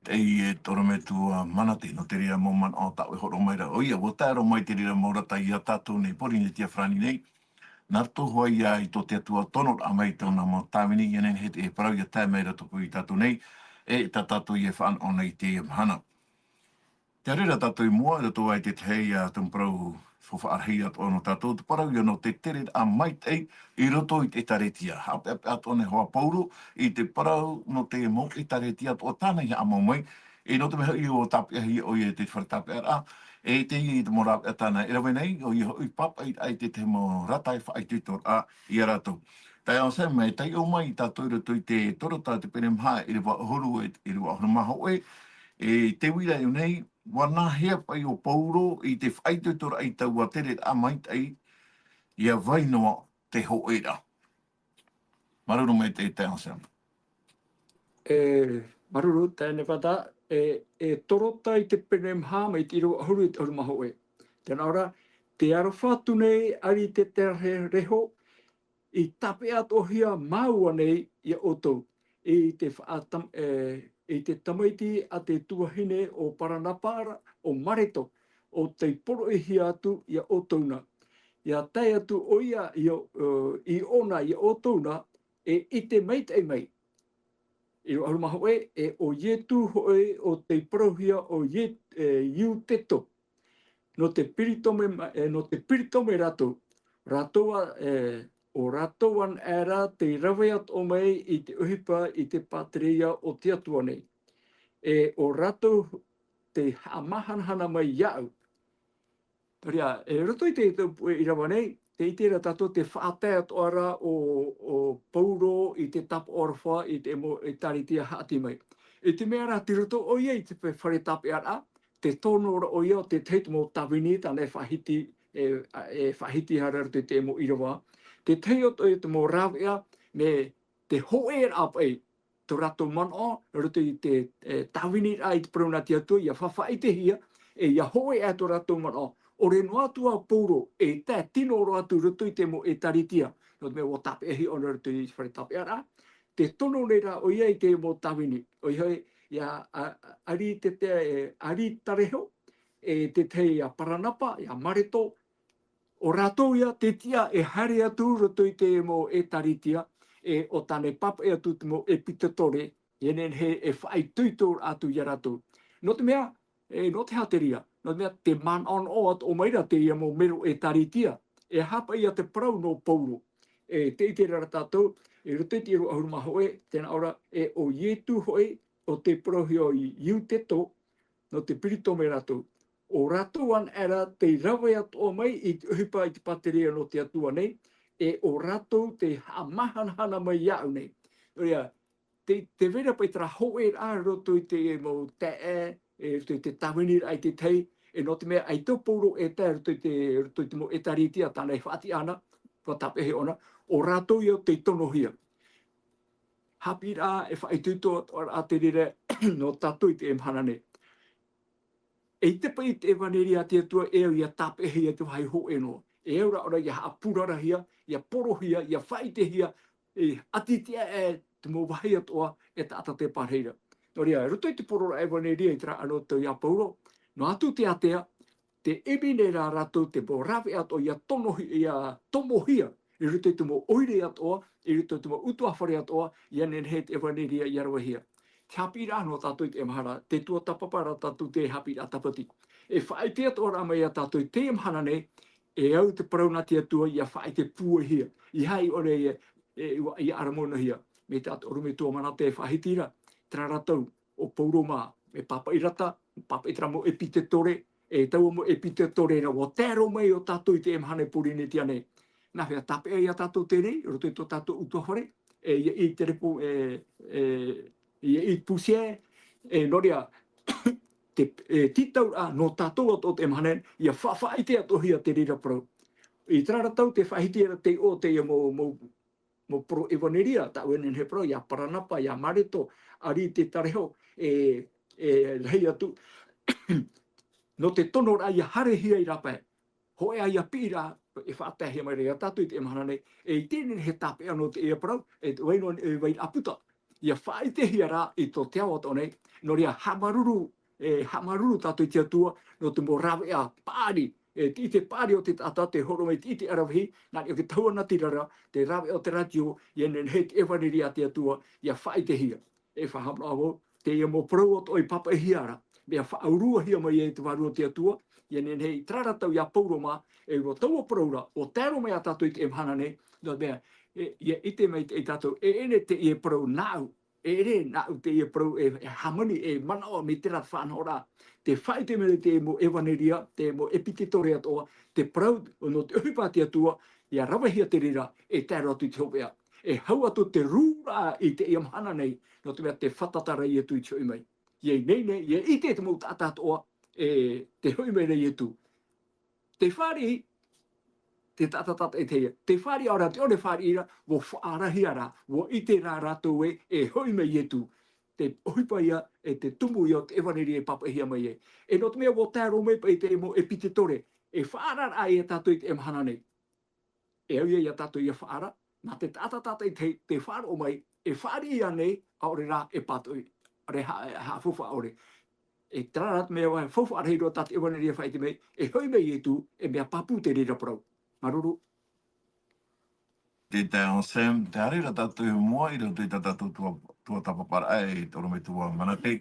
Tei e Torometua Manate, nō te reira mau manaʻo tāʻu e hōroʻa mai ra. ʻOia, ʻua tae roa mai te reira mau rata ia tātou nei, Pōrīnetia farāni nei. Nā roto hoʻi ia i tō te Atua tonoraʻa mai i tōna mau tāvini, ʻia nehenehe te parau ʻia tae mai ra tō pū ia tātou nei, e tā tātou ia e fānaʻo nei i teie mahana. Tē haere ra tātou i mua, i roto i te tahi ia tumu parau faufaʻa rahi atoʻa nō tātou, te parau ia nō te tereraʻa maitaʻi i roto i te ʻĒtārētia. Haʻapeʻapeʻa atoʻa nei hoʻi ʻo Pauro i te parau nō te mau ʻĒtārētia atoʻa tāna i haʻamau mai, e nō te mea hoʻi ʻua tāpeʻahia ʻoia i te fare tāpeʻaraʻa, e teie te mau rāveʻa tāna e rave nei, ʻoia hoʻi pāpaʻiraʻa i te tahi mau rata e faʻaitoitoraʻa ia rātou. Taeaʻe Anselme, e taiʻo mai tātou i roto i te Torota, te pene maha, ʻīrava ʻahuru, e, ʻīrava ʻahuru mā hōʻē, e te uiraʻa i ʻō nei, ʻua nāhea paʻi ʻo Pauro i te faʻaitoitoraʻa i taua tereraʻa maitaʻi, ʻia vai noa te hōʻēraʻa. Māuruuru maitaʻi, taeaʻe Anselme. E, māuruuru, taeaʻe Nevada, e, e Torota i te pene maha mai te ʻīrava ʻahuru i te ʻahuru mā hōʻē. Tē nā ʻō ra, tē aroha atu nei ʻAriteraho, i tāpeʻa atoʻahia māua nei ia ʻoutou, i te faʻatam-, e, i te tamaiti a te tuahine ʻo Paranapa ra, ʻo Mareto, ʻo tei poroʻihia atu ia ʻoutou na. ʻIa tae atu ʻoia i ʻō-, e, i ʻōna ia ʻoutou na, e ʻite maitaʻi mai. ʻĪrava ʻahuru mā hōʻē, e ʻo Ietu hoʻi ʻo tei parauhia ʻo Ie-, e, Iuteto. Nō te peritome ma-, e, nō te peritome rātou. Rātou a, e, ʻo rātou anaʻe ra tei rave atoʻa mai i te ʻohipa i te pātireia o te Atua nei. E ʻo rātou tei haʻamahanahana mai iāʻu. Nō reira, e roto i te, te puʻe ʻīrava nei, tē ʻite ra tātou te faʻatae atoʻa ra ʻo, ʻo Pauro i te tāpaʻo aroha i te mau ʻĒtārētia haʻati mai. I te mea rā, tei roto ʻoia i te fare tāpeʻaraʻa, tē tono ra ʻoia o te tahi mau tāvini tāna e faʻahiti, e, e faʻahiti ra i roto i te mau ʻīrava. Te tahi atoʻa te mau rāveʻa, mea te hōʻēraʻa paʻi tō rātou manaʻo, i roto i te, e, tāviniraʻa i te parau nā te Atua, ʻia faʻaʻitehia, e ʻia hōʻē aʻe tō rātou manaʻo, ʻore noa atu ā Paulo e tae tino roa atu i roto i te mau ʻĒtārētia, nō te mea ʻua tāpeʻahia ʻōna i roto i te fare tāpeʻaraʻa, tē tono nei rā ʻoia i te mau tāvini, ʻoia hoʻi, ia, a, a, Ari te, te, e, Ari Tareho, e te tahi ia Paranapa, ia Mareto, ʻo rātou ia te tiʻa e haere atu i roto i te mau ʻĒtārētia, e ʻo tāna e pāpaʻi atu te mau ʻepitetore, ia nehenehe e faʻaitoito atu ia rātou. Nō te mea, e, nō te hāteria, nō te mea te manaʻonaʻo atoʻa mai ra teie mau mero ʻĒtārētia, e aha paʻi ia te parau nō Paulo. E, tē ʻite ra tātou, i roto i te ʻīrava ʻahuru mā hōʻē, tē nā ʻō ra, e ʻo Ietu hoʻi, ʻo tei parauhia ʻo Iuteto, nō te Peritome rātou. ʻO rātou anaʻe ra tei rave atoʻa mai i te ʻohipa i te pātireia nō te Atua nei, e ʻo rātou tei haʻamahanahana mai iāʻu nei. Nō reira, te, tē vai ra paʻi terā hōʻēraʻa i roto i te mau taeaʻe, e roto i te tāviniraʻa i te tahi, e nō te mea ʻaita ʻo Paulo e tae i roto i te, roto i te mau ʻĒtārētia tāna e faʻatiʻa ana, ʻua tāpeʻahia ʻōna, ʻo rātou ia tei tonohia. Haʻapiʻiraʻa e faʻaitoito atoʻa ra te reira nō tātou i teie mahana nei. E ʻite paʻi te ʻevaneria a te Atua e au ia tāpeʻahia i te vāhi hōʻē noa. E au ra ʻōna ia haʻapurarahia, ia porohia, ia faʻaʻitehia, e ʻati tiʻa e te mau vāhi atoʻa e taʻata tē pārahi ra. Nō reira, i roto i te pororaʻa ʻevaneria i terā anotau ia Paulo, noa atu te ātea, tē ʻimi nei rā rātou te mau rāveʻa atoʻa ia tonohi-, ia tomohia, i roto i te mau ʻoire atoʻa, i roto i te mau ʻutuāfare atoʻa, ia nehenehe te ʻevaneria ia ravehia. Te haʻapiʻiraʻa nō tātou i teie mahana, te tuatāpapa ra tātou te haʻapiʻiraʻa tāpati. E faʻaʻite atoʻa ra mai ia tātou i teie mahana nei, e au te parau nā te Atua ia faʻaʻite pūaihia. ʻEiaha ʻōna ia, e, ʻua, ia ʻaramonohia. Mai tā te ʻorometua Manate e faʻahiti ra, terā ra tau, ʻo Paulo mā, e pāpaʻi ra tā, pāpaʻi terā mau ʻepitetore, e taua mau ʻepitetore ra ʻua tae roa mai ia tātou i teie mahana i Pōrīnetia nei. Nā hea tāpeʻa ia tātou teie nei, i roto i tō tātou ʻutuāfare, e, ia i te repo, e, e, ia i te pousiere, e, nō reira, te, e, tītauraʻa nō tātou atoʻa i teie mahana nei, ia fa-, faʻaʻite atoʻahia te reira parau. I terā ra tau tē faʻahiti ra tei ʻō teie mau, mau, mau parau ʻevaneria, tāʻu e nehenehe e parau, ia Paranapa, ia Mareto, Ari te Tareho, e, e rahi atu. Nō te tonoraʻa ia harehia i rāpae. Hōʻē ā ia piʻiraʻa, e faʻataehia mai ra ia tātou i teie mahana nei, e i teie nei e tāpeʻa noa teie parau, e te vai noa, e vairaʻa puta. Ia faʻaʻitehia rā i tō te ao atoʻa nei, nō reira haʻamāuruuru, e, haʻamāuruuru tātou i te Atua, nō te mau rāveʻa paʻari, e, te ʻite paʻari o te taʻata, tē hōroʻa mai te ʻite ʻaravihi, nā reira ʻoku tahua natirara, te rāveʻa o te rātio, ia nehenehe te ʻevaneria a te Atua, ia faʻaʻitehia. E faʻahaʻamanaʻo vau, teie mau parau atoʻa i pāpaʻihia ra, mea faʻauruahia mai e te Vārua o te Atua, ia nehenehe i terā ra tau ia Paulo mā, e ʻua taua parau ra, ʻua tae roa mai ia tātou i teie mahana nei, nō te mea, e, ia ʻite maitaʻi tātou, e ʻere teie parau nāʻu, e ʻere nāʻu teie parau e, e hāmani, e manaʻo mai terā faʻanahoraʻa, tē faʻaʻite mai ra te mau ʻevaneria, te mau ʻepitetore atoʻa, te parau nō te ʻohipa a te Atua, ia ravehia te reira, e tae roa atu i te hopeʻa. E hau atu te rūraʻa i teie mahana nei, nō te mea tē fātata ra Ietu i te hoʻi mai. Ia ineine, ia ʻite te mau taʻata atoʻa, e, tē hoʻi mai ra Ietu. Tē fāriʻi, te taʻata tātaʻitahi, tē fāriʻi ʻaore rā, tē ʻore fāriʻi ra, ʻua faʻaarahia rā, ʻua ʻite rā rātou ē, e hoʻi mai Ietu. Te ʻohipa ia, e te tumu ia o te ʻevaneria e pāpaʻihia mai ai. E nō te mea ʻua tae roa mai paʻi te mau ʻepitetore, e faʻaararaʻa ia tātou i teie mahana nei. E au ia ia tātou ia faʻaara, nā te taʻata tātaʻitahi tē faʻaroʻo mai, e fāriʻi ānei, ʻaore rā e pātoʻi, ʻaore ha-, e haʻafaufaʻa ʻore. E terā rā te mea ʻua faufaʻa rahi roa tā te ʻevaneria e faʻaʻite mai, e hoʻi mai Ietu, e mea pāpū te reira parau. Māuruuru. Tē tae Anselme, tē haere ra tātou i mua i roto i tā tātou tua, tuatāpaparaʻa e te ʻorometua Manate.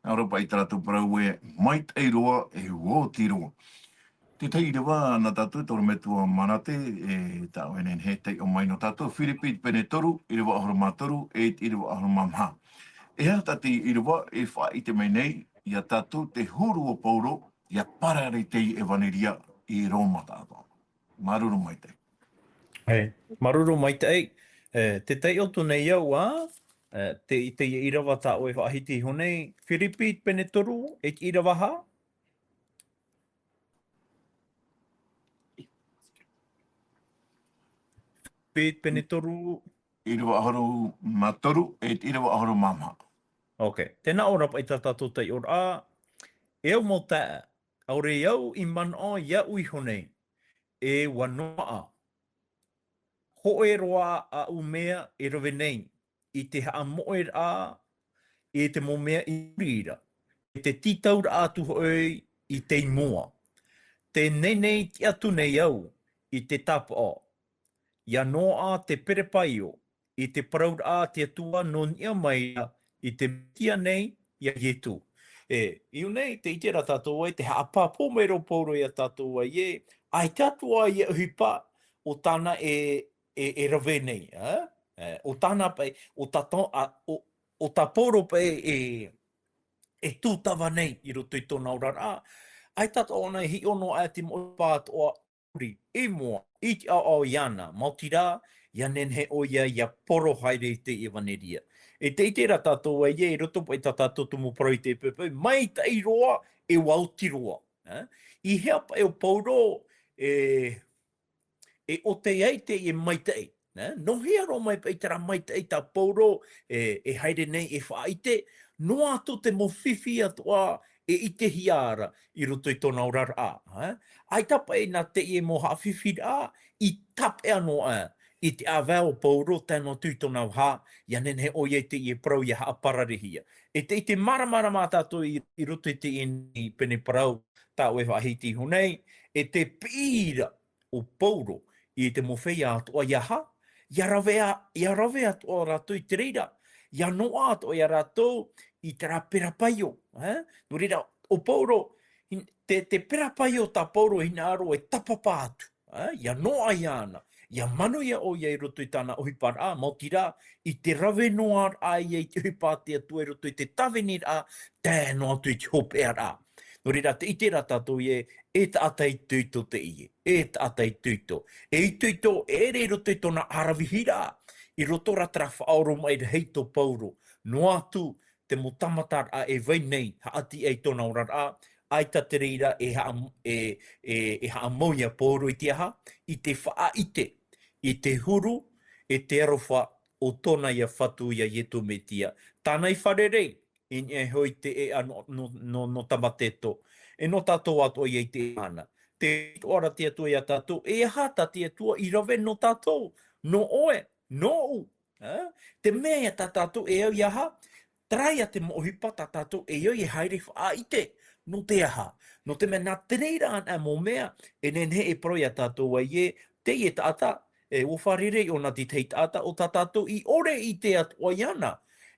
Nā ʻō ra paʻi tā rātou parau ē, maitaʻi roa, e oti roa. Te tahi ʻīrava nā tātou, te ʻorometua Manate, e tāʻu e nehenehe e taiʻo mai nō tātou, Firipi pene toru, ʻīrava ʻahuru mā toru, e te ʻīrava ʻahuru mā maha. E aha tā te ʻīrava e faʻaʻite mai nei ia tātou te huru o Paulo, ia parare te ʻevaneria i Roma tātou. Māuruuru maitaʻi. Hei, māuruuru maitaʻi. E, tē taiʻo atu nei au ā, e, te, i teie ʻīrava tāʻu e faʻahiti iho nei, Firipi pene toru, e te ʻīrava aha? Firipi pene toru. ʻĪrava ʻahuru mā toru, e te ʻīrava ʻahuru mā maha. Ok. Tē nā ʻō ra paʻi tā tātou taiʻoraʻa, e au mau taeaʻe, ʻaore au i manaʻo iāʻu iho nei, e ua noaʻa. Hōʻē roa aʻu mea e rave nei, i te haʻamoʻeraʻa, i te mau mea i muri ra, i te tītauraʻa atu hoʻi i te mua. Tē nei nei tiʻa atu nei au i te tāpaʻo. ʻIa noaʻa te perepaio, i te parauraʻa a te Atua nō niʻa mai ra i te Metia nei, iā Ietu. E, i ʻō nei, tē ʻite ra tātou ē, tē haʻapāpū mai ra ʻo Paulo iā tātou ē, ʻaita atoʻa ia ʻohipa ʻo tāna e, e, e rave nei, ā? E, ʻo tāna paʻi, ʻo tā tō-, ā, ʻo, ʻo tā Paulo paʻi e, e tūtava nei i roto i tōna oraraʻa. ʻAita atoʻa ʻōna e hiʻo noa aʻe i te mau ʻohipa atoʻa, ʻauri, i mua, i te ʻaoʻao iāna, maoti rā, ʻia nehenehe ʻoia ʻia poro haere i te ʻevaneria. E tē ʻite ra tātou ē, i roto paʻi i tā tātou tumu parau i te poʻipoʻi, maitaʻi roa, e ua oti roa. Ā? I hea paʻi ʻo Paulo, e, e ʻote ai teie maitaʻi, nā? Nō hea roa mai paʻi terā maitaʻi tā Paulo, e, e haere nei e faʻaʻite, noa atu te mau fifi atoʻa e ʻitehia ra i roto i tōna oraraʻa, ā? ʻAita paʻi nā teie mau haʻafifiraʻa i tāpeʻa noa aʻe i te ʻāvae o Paulo, tae noa atu i tōna vaha, ʻia nehenehe ʻoia i teie parau ʻia haʻapararehia. E tē ʻite māramarama tātou i, i roto i teie nei pene parau, tā ʻoe e faʻahiti iho nei, e te piʻi ra ʻo Paulo i te mau feiā atoʻa, ʻia aha, ʻia rave a-, ʻia rave atoʻa rātou i te reira, ʻia noaʻa atoʻa ia rātou i terā perepaio, ā? Nō reira, ʻo Paulo, hin-, te, te perepaio tā Paulo e hinaʻaro e tāpapa atu, ā? ʻIa noaʻa iāna, ʻia manuia ʻoia i roto i tāna ʻohiparaʻa, maoti rā, i te rave noa ra ïa i te ʻohipa a te Atua i roto i te tāviniraʻa, tae noa atu i te hopeʻaraʻa. Nō reira, tē ʻite ra tātou ē, e taʻata itoito teie, e taʻata itoito. E itoito, e ʻere i roto i tōna ʻaravihi ra, i roto rā terā faʻaoromaʻi rahi tō Paulo, noa atu te mau tāmataraʻa e vai nei, haʻati ai tōna oraraʻa, ʻaita te reira e haʻa-, e, e, e haʻamau ia Paulo i te aha, i te faʻaʻite, i te huru, e te aroha o tōna ia Fatu ia Ietu Metia. Tāna i fārerei, i niʻa iho i te ʻēʻa nō, nō, nō, nō Tamateto. E nō tātou atoʻa ïa i teie mahana. Tē ʻite ra te Atua ia tātou, e aha tā te Atua i rave nō tātou, nō ʻoe, nōʻu. Ā? Te mea ia tā tātou e au ʻia aha, terā ïa te mau ʻohipa tā tātou e au e haere faʻaʻite. Nō te aha? Nō te mea nā te reira anaʻe mau mea, e nehenehe e parau ia tātou ē, teie taʻata, e, ʻua fārerei ʻōna te tahi taʻata, ʻo tā tātou i ʻore i ʻite atoʻa iāna.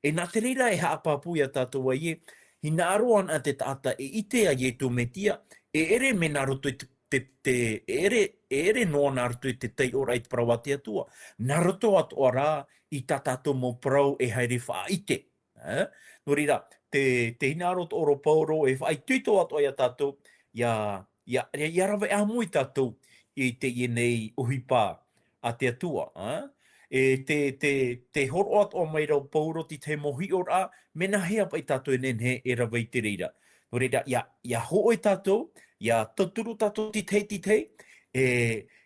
E nā te reira e haʻapāpū ia tātou ē, hinaʻaro anaʻe te taʻata e ʻite ia Ietu Metia, e ʻere mea nā roto i te, te, te, e ʻere, e ʻere noa nā roto i te taiʻoraʻa i te parau a te Atua. Nā roto atoʻa rā i tā tātou mau parau e haere faʻaʻite. Ā? Nō reira, te, te hinaʻaro atoʻa ra ʻo Paulo e faʻaitoito atoʻa ia tātou, ʻia, ʻia, ʻia rave ʻāmui tātou i teie nei ʻohipa a te Atua, ā? E te, te, te hōroʻa atoʻa mai ra ʻo Paulo te tahi mau hiʻoraʻa, mea nāhea paʻi tātou e nehenehe e rave i te reira. Nō reira, ʻia, ʻia hōʻē tātou, ʻia tauturu tātou te tahi, te tahi, e,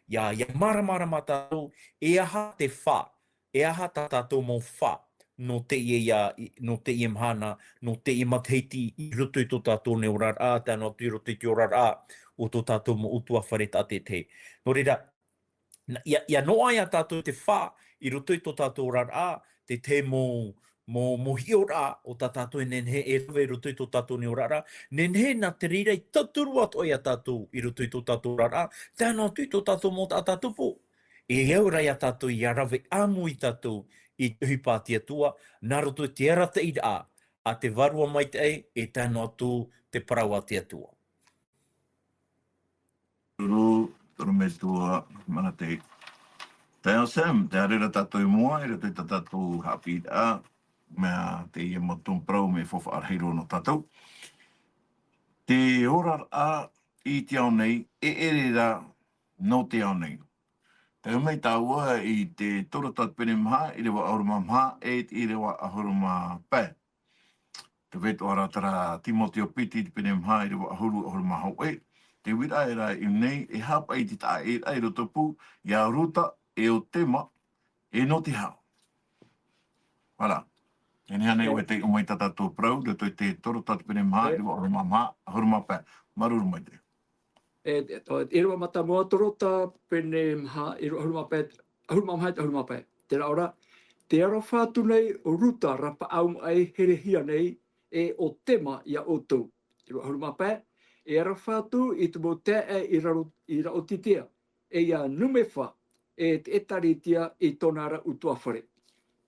ʻia, ʻia māramarama tātou, e aha te fā, e aha tā tātou mau fā, nō teie ïa, i, nō teie mahana, nō teie matahiti, i roto i tō tātou nei oraraʻa, tae noa atu i roto i te oraraʻa o tō tātou mau ʻutuāfare tātaʻitahi. Nō reira, nā, ʻia, ʻia noaʻa ia tātou te fā, i roto i tō tātou oraraʻa, te tahi mau, mau, mau hiʻoraʻa o tā tātou e nehenehe e rave i roto i tō tātou nei oraraʻa, nehenehe nā te reira i tauturu atoʻa ia tātou i roto i tō tātou oraraʻa, tae noa atu i tō tātou mau taʻata tupu. E au ra ia tātou ʻia rave ʻāmui tātou i te ʻohipa a te Atua, nā roto i te arataʻiraʻa a te Vārua Maitaʻi, e tae noa atu te parau a te Atua. Turu, turu metua, mana te. Taiʻo Sam, tē haere ra tātou i mua, i roto i tā tātou haʻapiʻiraʻa, mea teie mau tumu parau mea faufaʻa rahi roa nō tātou. Te oraraʻa i te ao nei, e ʻere ra nō te ao nei. Tau mai tāua i te toru Tāpene maha, ʻīrava ʻahuru mā maha, e te ʻīrava ʻahuru mā pae. Te feiā ra terā Timoteo piti, te pene maha, ʻīrava ʻahuru, ʻahuru mā hōʻē. Te uiraʻa ra i ʻō nei, e haʻapaʻo i te taʻa ʻē ra i roto pū, ia Ruta, e ʻo Tema, e nō te hau. Voilà. E nehenehe ʻoe e taiʻo mai tā tātou parau, roto i te toru Tāpene maha, ʻīrava ʻahuru mā maha, ʻahuru mā pae. Māuruuru maitaʻi. E, e, e, ʻīrava mātāmua, Torota pene maha, ʻīrava ʻahuru mā pae, ʻahuru mā maha, ʻahuru mā pae. Tē nā ʻō ra, tē aroha atu nei ʻo Ruta rapaʻau maʻi herehia nei, e ʻo Tema iā ʻoutou. ʻĪrava ʻahuru mā pae, e aroha atu i te mau taeaʻe i raro, i Raotitea, e iā Numefa, e te ʻĒtārētia i tōna ra ʻutuāfare.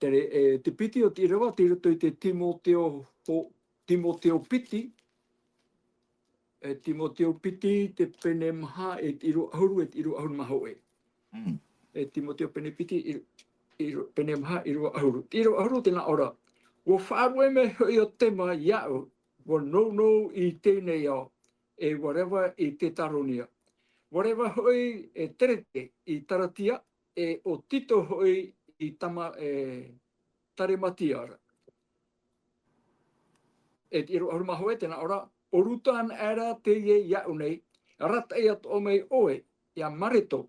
Terā, e, te piti o te ʻīrava, tei roto i te Timoteo ho-, Timoteo piti, e Timoteo piti, te pene maha, e te ʻīrava ʻahuru, e te ʻīrava ʻahuru mā hōʻē. Mm. E Timoteo pene piti, ʻī-, ʻīrava, pene maha, ʻīrava ʻahuru. Te ʻīrava ʻahuru, tē nā ʻō ra. ʻUa faʻaruʻe mai hoʻi ʻo Tema iāʻu, ʻua nounou i teie nei ao, e ʻua reva i Tetaronia. ʻUa reva hoʻi e Terete i Taratia, e ʻo Tito hoʻi i Tama-, e Tarematia ra. E te ʻīrava ʻahuru mā hōʻē, tē nā ʻō ra, ʻo Ruta anaʻe ra teie iāʻu nei, arataʻi atoʻa mai ʻoe iā Mareto,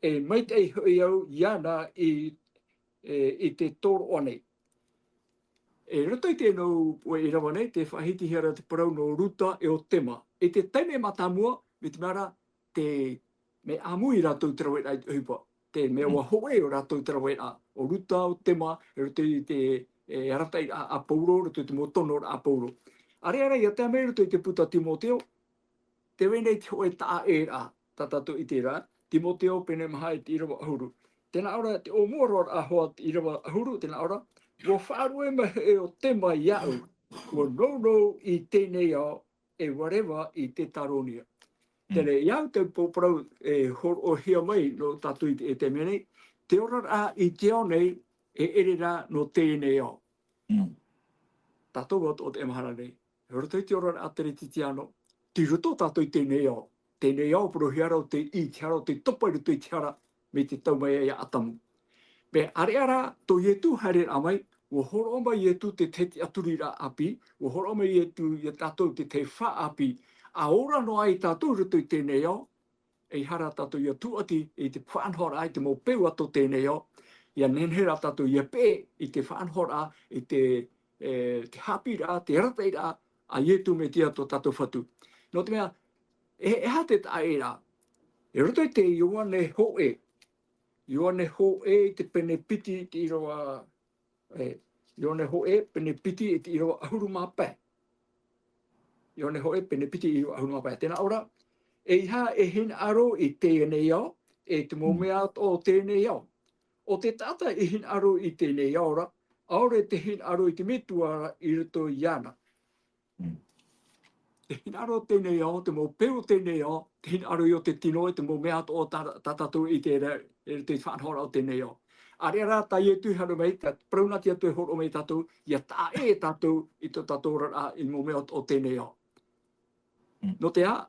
e maitaʻi hoʻi au iāna i, e, i te tōroʻa nei. I roto i teie mau ʻīrava nei, tē faʻahitihia ra te parau nō Ruta e ʻo Tema. I te taime mātāmua, mai te mea ra, te, mea ʻāmui rātou te raveraʻa i te ʻohipa. Te mea Mm. ʻua hōʻē ʻo rātou te raveraʻa. ʻO Ruta, ʻo Tema, i roto i te, e, arataʻiraʻa a Paulo, i roto i te mau tonoraʻa a Paulo. ʻĀreʻa rā, ʻia tae mai i roto i te puta Timoteo, tē vai nei te hōʻē taʻaʻēraʻa, tā tātou i ʻite ra, Timoteo pene maha e te ʻīrava ʻahuru. Tē nā ʻō ra, te ʻōmua roa ra hoʻi te ʻīrava ʻahuru, tē nā ʻō ra, ʻua faʻaruʻe mai hoʻi ʻo Tema iāʻu, ʻua nounou i teie nei ao, e ʻua reva i Tetaronia. Mm. Terā, ʻia au te pō-, parau e hōroʻahia mai nō tātou i te, i te mea nei, te oraraʻa i te ao nei, e ʻere rā nō teie nei ao. Mm. Tātou atoʻa teie mahana nei, i roto i te oraraʻa teretitiano, tei roto tātou i teie nei ao. Teie nei ao, parauhia ra ʻo te, i te hara, ʻo te topa i roto i te hara, mai te tau mai ai a Atamu. Mea ʻāreʻa rā, tō Ietu haereraʻa mai, ʻua hōroʻa mai Ietu te tahi tiʻaturiraʻa ʻāpī, ʻua hōroʻa mai Ietu iā tātou te tahi fā ʻāpī, ʻa ora noa ai tātou i roto i teie nei ao, ʻeiaha rā tātou ʻia tūʻati i te faʻanahoraʻa i te mau peu atoʻa o teie nei ao, ʻia nehenehe rā tātou ʻia peʻe i te faʻanahoraʻa, i te, e, te haʻapiʻiraʻa, te arataʻiraʻa a Ietu Metia tō tātou Fatu. Nō te mea, e, e aha te taʻaʻēraʻa? I roto i te Ioane hōʻē, Ioane hōʻē i te pene piti i te ʻīrava, e, Ioane hōʻē, pene piti i te ʻīrava ʻahuru mā pae. Ioane hōʻē, pene piti, ʻīrava ʻahuru mā pae. Tē nā ʻō ra, ʻeiaha e hinaʻaro i teie nei ao, e te mau Mm. mea atoʻa o teie nei ao. ʻO te taʻata i hinaʻaro i teie nei ao ra, ʻaore te hinaʻaro i te Metua ra i roto iāna. Mm. Te hinaʻaro o teie nei ao, te mau peu o teie nei ao, te hinaʻaro i ʻō te tino, e te mau mea atoʻa tā, tā tātou i ʻite ra, i roto i te faʻanahoraʻa o teie nei ao. ʻĀreʻa rā tā Ietu i haere mai, te parau nā te Atua e hōroʻa mai iā tātou, ʻia taʻaʻē tātou i tō tātou oraraʻa i te mau mea o, o teie nei ao. Mm. Nō te aha,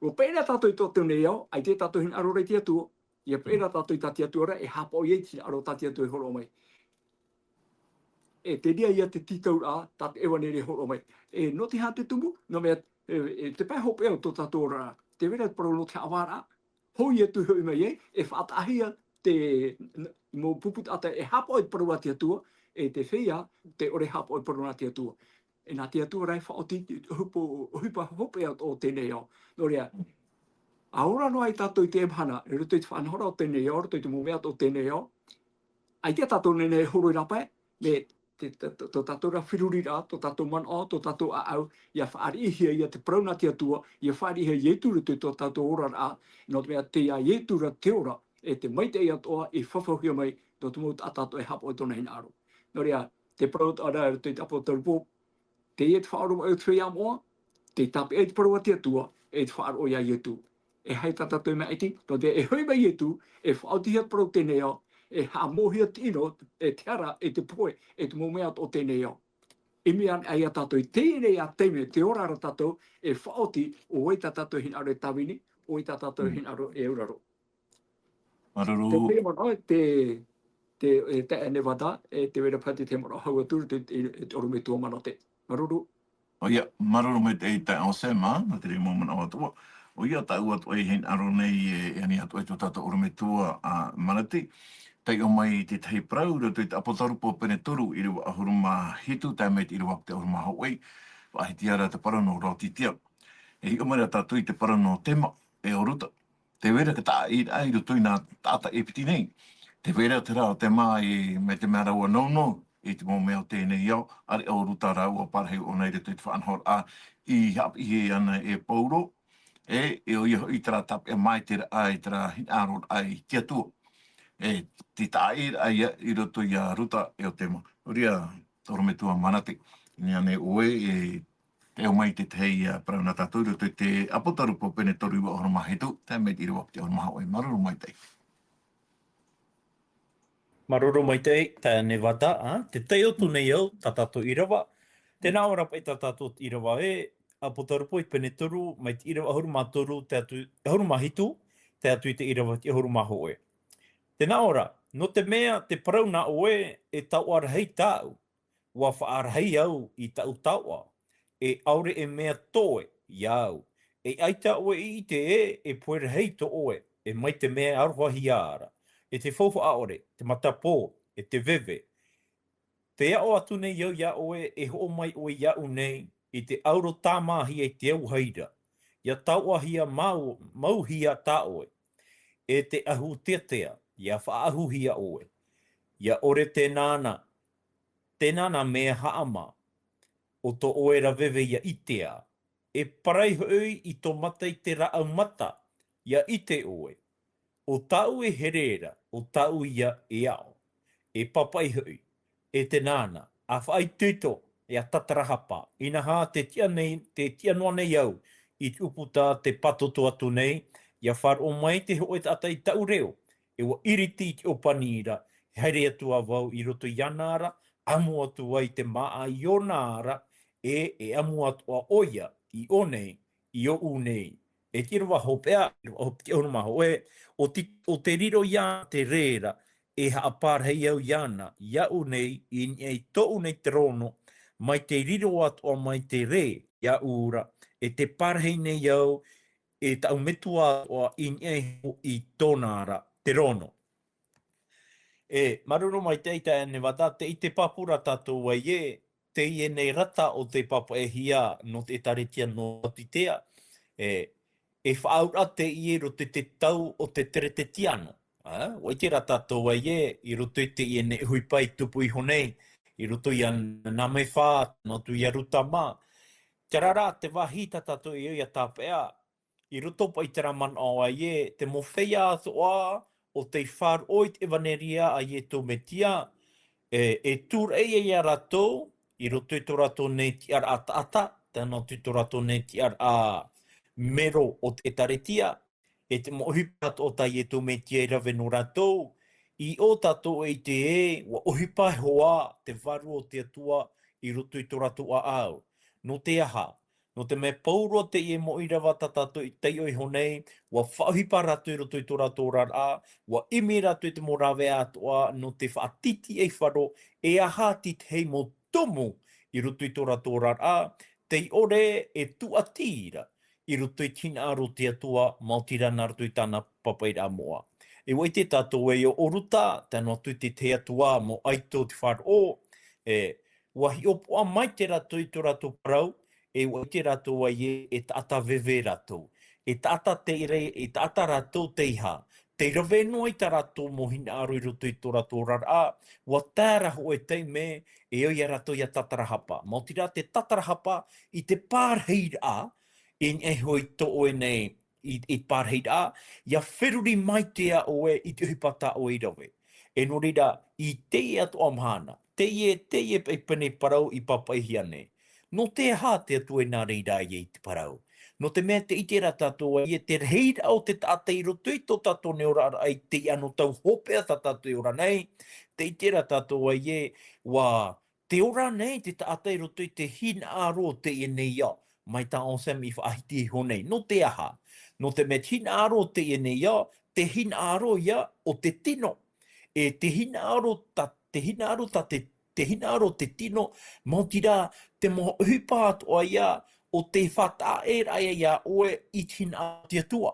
ʻua peʻe na tātou i tō teie nei ao, ʻaita tātou hinaʻaro ra i te Atua, ʻia peʻe Mm. na tātou i tā te Atua ra, e haʻapaʻo i te hinaʻaro tā te Atua e hōroʻa mai. E te reira ia te tītauraʻa tā te ʻevaneria e hōroʻa mai. E nō te aha te tumu, nō te mea, e, e te pae hopeʻa o tō tātou oraraʻa. Tē vai ra te parau nō te haʻavāraʻa, hou Ietu e hoʻi mai ai, e faʻataʻahia te n-, mau pupu taʻata e haʻapaʻo i te parau a te Atua, e te feiā tē ʻore e haʻapaʻo i te parau nā te Atua. E nā te Atua rā e faʻaoti i te ʻohipa, ʻohipa hopeʻa o teie nei ao. Nō reira, ʻa ora noa ai tātou i teie mahana, i roto i te faʻanahoraʻa o teie nei ao, i roto i te mau mea o teie nei ao, ʻaita tātou e nehenehe e horo i rāpae, mea te, te, te, tō tātou ra feruriraʻa, tō tātou manaʻo, tō tātou ʻāʻau, ʻia fāriʻihia ia te parau nā te Atua, ʻia fāriʻihia Ietu i roto i tō tātou oraraʻa, nō te mea tei iā Ietu ra te ora, e te maitaʻi atoʻa i fafauhia mai nō te mau taʻata atoʻa e haʻapaʻo i tōna hinaʻaro. Nō reira, te parau atoʻa ra i roto i te ʻApotarupo, teie te faʻaroʻo mai o te feiā moʻa, tei tāpeʻa i te parau a te Atua, e te faʻaroʻo iā Ietu. E aha tā tātou e māʻiti, nō te mea e hoʻi mai Ietu, e faʻaotihia te parau o teie nei ao, e haʻamauhia te ʻino, e te hara, e te pohe, e te mau mea o teie nei ao. ʻImi ana ai ia tātou i teie nei taime, tē ora ra tātou, e faʻaoti, ʻo vai tā tātou hinaʻaro e tāvini, ʻo vai tā tātou Mm. hinaʻaro e auraro. Māuruuru. Te, te manaʻo, te, te, e, te, e Nevada, e, tē vai ra paʻi te manaʻo hau atu, te, te, te ʻorometua Manote. Māuruuru. ʻOia, māuruuru maitaʻi taeaʻe Sema, nō te reira mau manaʻo atoʻa. ʻOia, tāʻu atoʻa e hinaʻaro nei, e, e ani atoʻa i tō tātou ʻorometua a Manote. Taiʻo mai i te tahi parau, i roto i te ʻApotarupo pene toru, ʻīrava ʻahuru mā hitu, tae mai i te ʻīrava ʻahuru mā hōʻē, faʻahitihia ra te parau nō Raotitia. E hiʻo mai ra tātou i te parau nō Tema, e ʻo Ruta. Tē vai ra te taʻaʻiraʻa i roto i nā taʻata e piti nei. Tē vai ra te rā o Tema i, mai te mea rāua nounou, i te mau mea o teie nei ao, ʻāreʻa ʻo Ruta rāua parahi ʻōna i roto i te faʻanahoraʻa, i haʻapiʻi ana e Paulo, e, e ʻoia hoʻi terā tāpeʻa maitaʻi ra, i terā hinaʻaroraʻa i te Atua. E, te taʻaʻiraʻa ia, i roto ia Ruta, e ʻo Tema. ʻOia, te ʻorometua Manate, i niʻa nei ʻoe, e, tē ʻō mai te tahi, ā, parau nā tātou, i roto i te ʻApotarupo pene toru iva ʻahuru mā hitu, tae mai te ʻīrava piti ʻahuru mā hōʻē, māuruuru maitaʻi. Māuruuru maitaʻi, taeaʻe Nevada, ā, tē taiʻo atu nei au, tā tātou ʻīrava, tē nā ʻō ra paʻi tā tātou ʻīrava ē, ʻApotarupo i te pene toru, mai te ʻīrava ʻahuru mā toru, tae atu, ʻahuru mā hitu, tae atu i te ʻīrava piti ʻahuru mā hōʻē. Tē nā ʻō ra, nō te mea te parau nā ʻoe, e taoʻa rahi tāʻu, ʻua faʻarahi au i tāʻu taoʻa, e ʻaore e mea toe iāʻu. E ʻaita ʻoe i ʻite ē, e pohe rahi tō ʻoe, e mai te mea e arohahia ra, e te faufaʻa ʻore, te matapō, e te veve. Tē aʻo atu nei au iā ʻoe, e hoʻo mai ʻoe iāʻu nei, i te auro tāmāhia i te auahi ra, ʻia taoʻahia mau, mauhia tā ʻoe, e te ʻahu teatea, ʻia faʻaʻahuhia ʻoe. ʻIa ʻore tēnā na, tēnā na mea haʻamā, ʻo tō ʻoe ra veve ʻia ʻitea, e parai hoʻi i tō mata i te rāʻau mata, ʻia ʻite ʻoe, ʻo tāʻu e here ra, ʻo tāʻu ia e aʻo, e pāpaʻi hoʻi, e tēnā na, ʻa faʻaitoito, e ʻa tatarahapa, inaha tē tiʻa nei, tē tiʻa noa nei au, i te ʻūputa tē pātoto atu nei, ʻia faʻaroʻo mai te hōʻē taʻata i tāʻu reo, e ʻua ʻiriti i te ʻōpani ra, e haere atu ā vau i roto iāna ra, ʻamu atu ai te māʻa i ʻōna ra, e, e ʻamu atu ā ʻoia, i ʻō nei, i ʻōʻu nei. E te ʻīrava hopeʻa, ʻīrava hopeʻa ʻahuru mā hōʻē, ʻo te, ʻo te riro ia te rē ra, e haʻapārahi au iāna, iāʻu nei, i niʻa i tōʻu nei terōno, mai te riro atoʻa mai te rē, iāʻu ra, e tē pārahi nei au, e tāʻu metua atoʻa i niʻa iho i tōna ra terōno. E, māuruuru maitaʻi taeaʻe Nevada, tē ʻite pāpū ra tātou ē, teie nei rata o tei pāpaʻihia nō te ʻĒtārētia nō Laotitea, e, e faʻaauraʻa teie i roto i te tau o te Teretetiano. Ā, ʻua ʻite rā tātou ē, i roto i teie nei ʻohipa i tupu iho nei, i roto ia Nāmefa, noa atu ia Ruta mā. Terā rā te vāhi tā tātou e ʻia tāpeʻa, i roto paʻi i terā manaʻo ē, te mau feiā atoʻa o tei faʻaroʻo i te ʻevaneria a Iesu Mesia, e, e tūraʻi ia rātou, i roto i tō rātou nei tiʻaraʻa taʻata, tae noa atu i tō rātou nei tiʻaraʻa mero o te ʻĒtārētia, e te mau ʻohipa atoʻa tā Iesu Mesia i rave nō rātou, i ʻō tātou e ʻite ē, ʻua ʻohipa iho ā te Vārua o te Atua i roto i tō rātou ʻāʻau. Nō te aha? Nō te mea pauroa teie mau ʻīrava tā tātou i taiʻo iho nei, ʻua faʻaʻohipa rātou i roto i tō rātou oraraʻa, ʻua ʻimi rātou i te mau rāveʻa atoʻa, nō te faʻatītīʻaifaro, e aha te tahi mau tumu i roto i tō rātou oraraʻa, tei ʻore e tūʻati ra, i roto i te hinaʻaro o te Atua, maoti rā nā roto i tāna pāpaʻiraʻa moʻa. E ʻua ʻite tātou ē ʻo Ruta, tae noa atu i te tahi atu ā mau ʻaito o te faʻaroʻo, e, ʻua hiʻopoʻa maitaʻi rātou i tō rātou parau, e ʻua ʻite rātou ē, e taʻata veve rātou. E taʻata tei re-, e taʻata rātou tei hā, tei rave noa i tā rātou mau hinaʻaro i roto i tō rātou oraraʻa, ʻua tae ra hōʻē taime, e ʻo ia rātou ʻia tatarahapa. Maoti rā te tatarahapa i te pārahiraʻa, i niʻa iho i tō ʻoe nei, i, i pārahiraʻa, ʻia feruri maitaʻi ʻoe i te ʻohipa tā ʻoe i rave. E nō reira, i teie atoʻa mahana, teie, teie paʻi pene parau i pāpaʻihia nei. Nō te aha te Atua i nā reira ai i te parau? Nō te mea tē ʻite ra tātou ē, te rahiraʻa o te taʻata i roto i tō tātou nei oraraʻa i teie anotau hopeʻa tā tātou e ora nei, tē ʻite ra tātou ē, ʻua, tē ora nei te taʻata i roto i te hinaʻaro o teie nei ao, mai tā Anselme i faʻahiti iho nei. Nō te aha? Nō te mea te hinaʻaro o teie nei ao, te hinaʻaro ia o te tino. E te hinaʻaro tā, te hinaʻaro tā te, te hinaʻaro o te tino, maoti rā te mau ʻohipa atoʻa ia o te faʻataʻa ʻē ra ia iā ʻoe i te hinaʻaro o te Atua.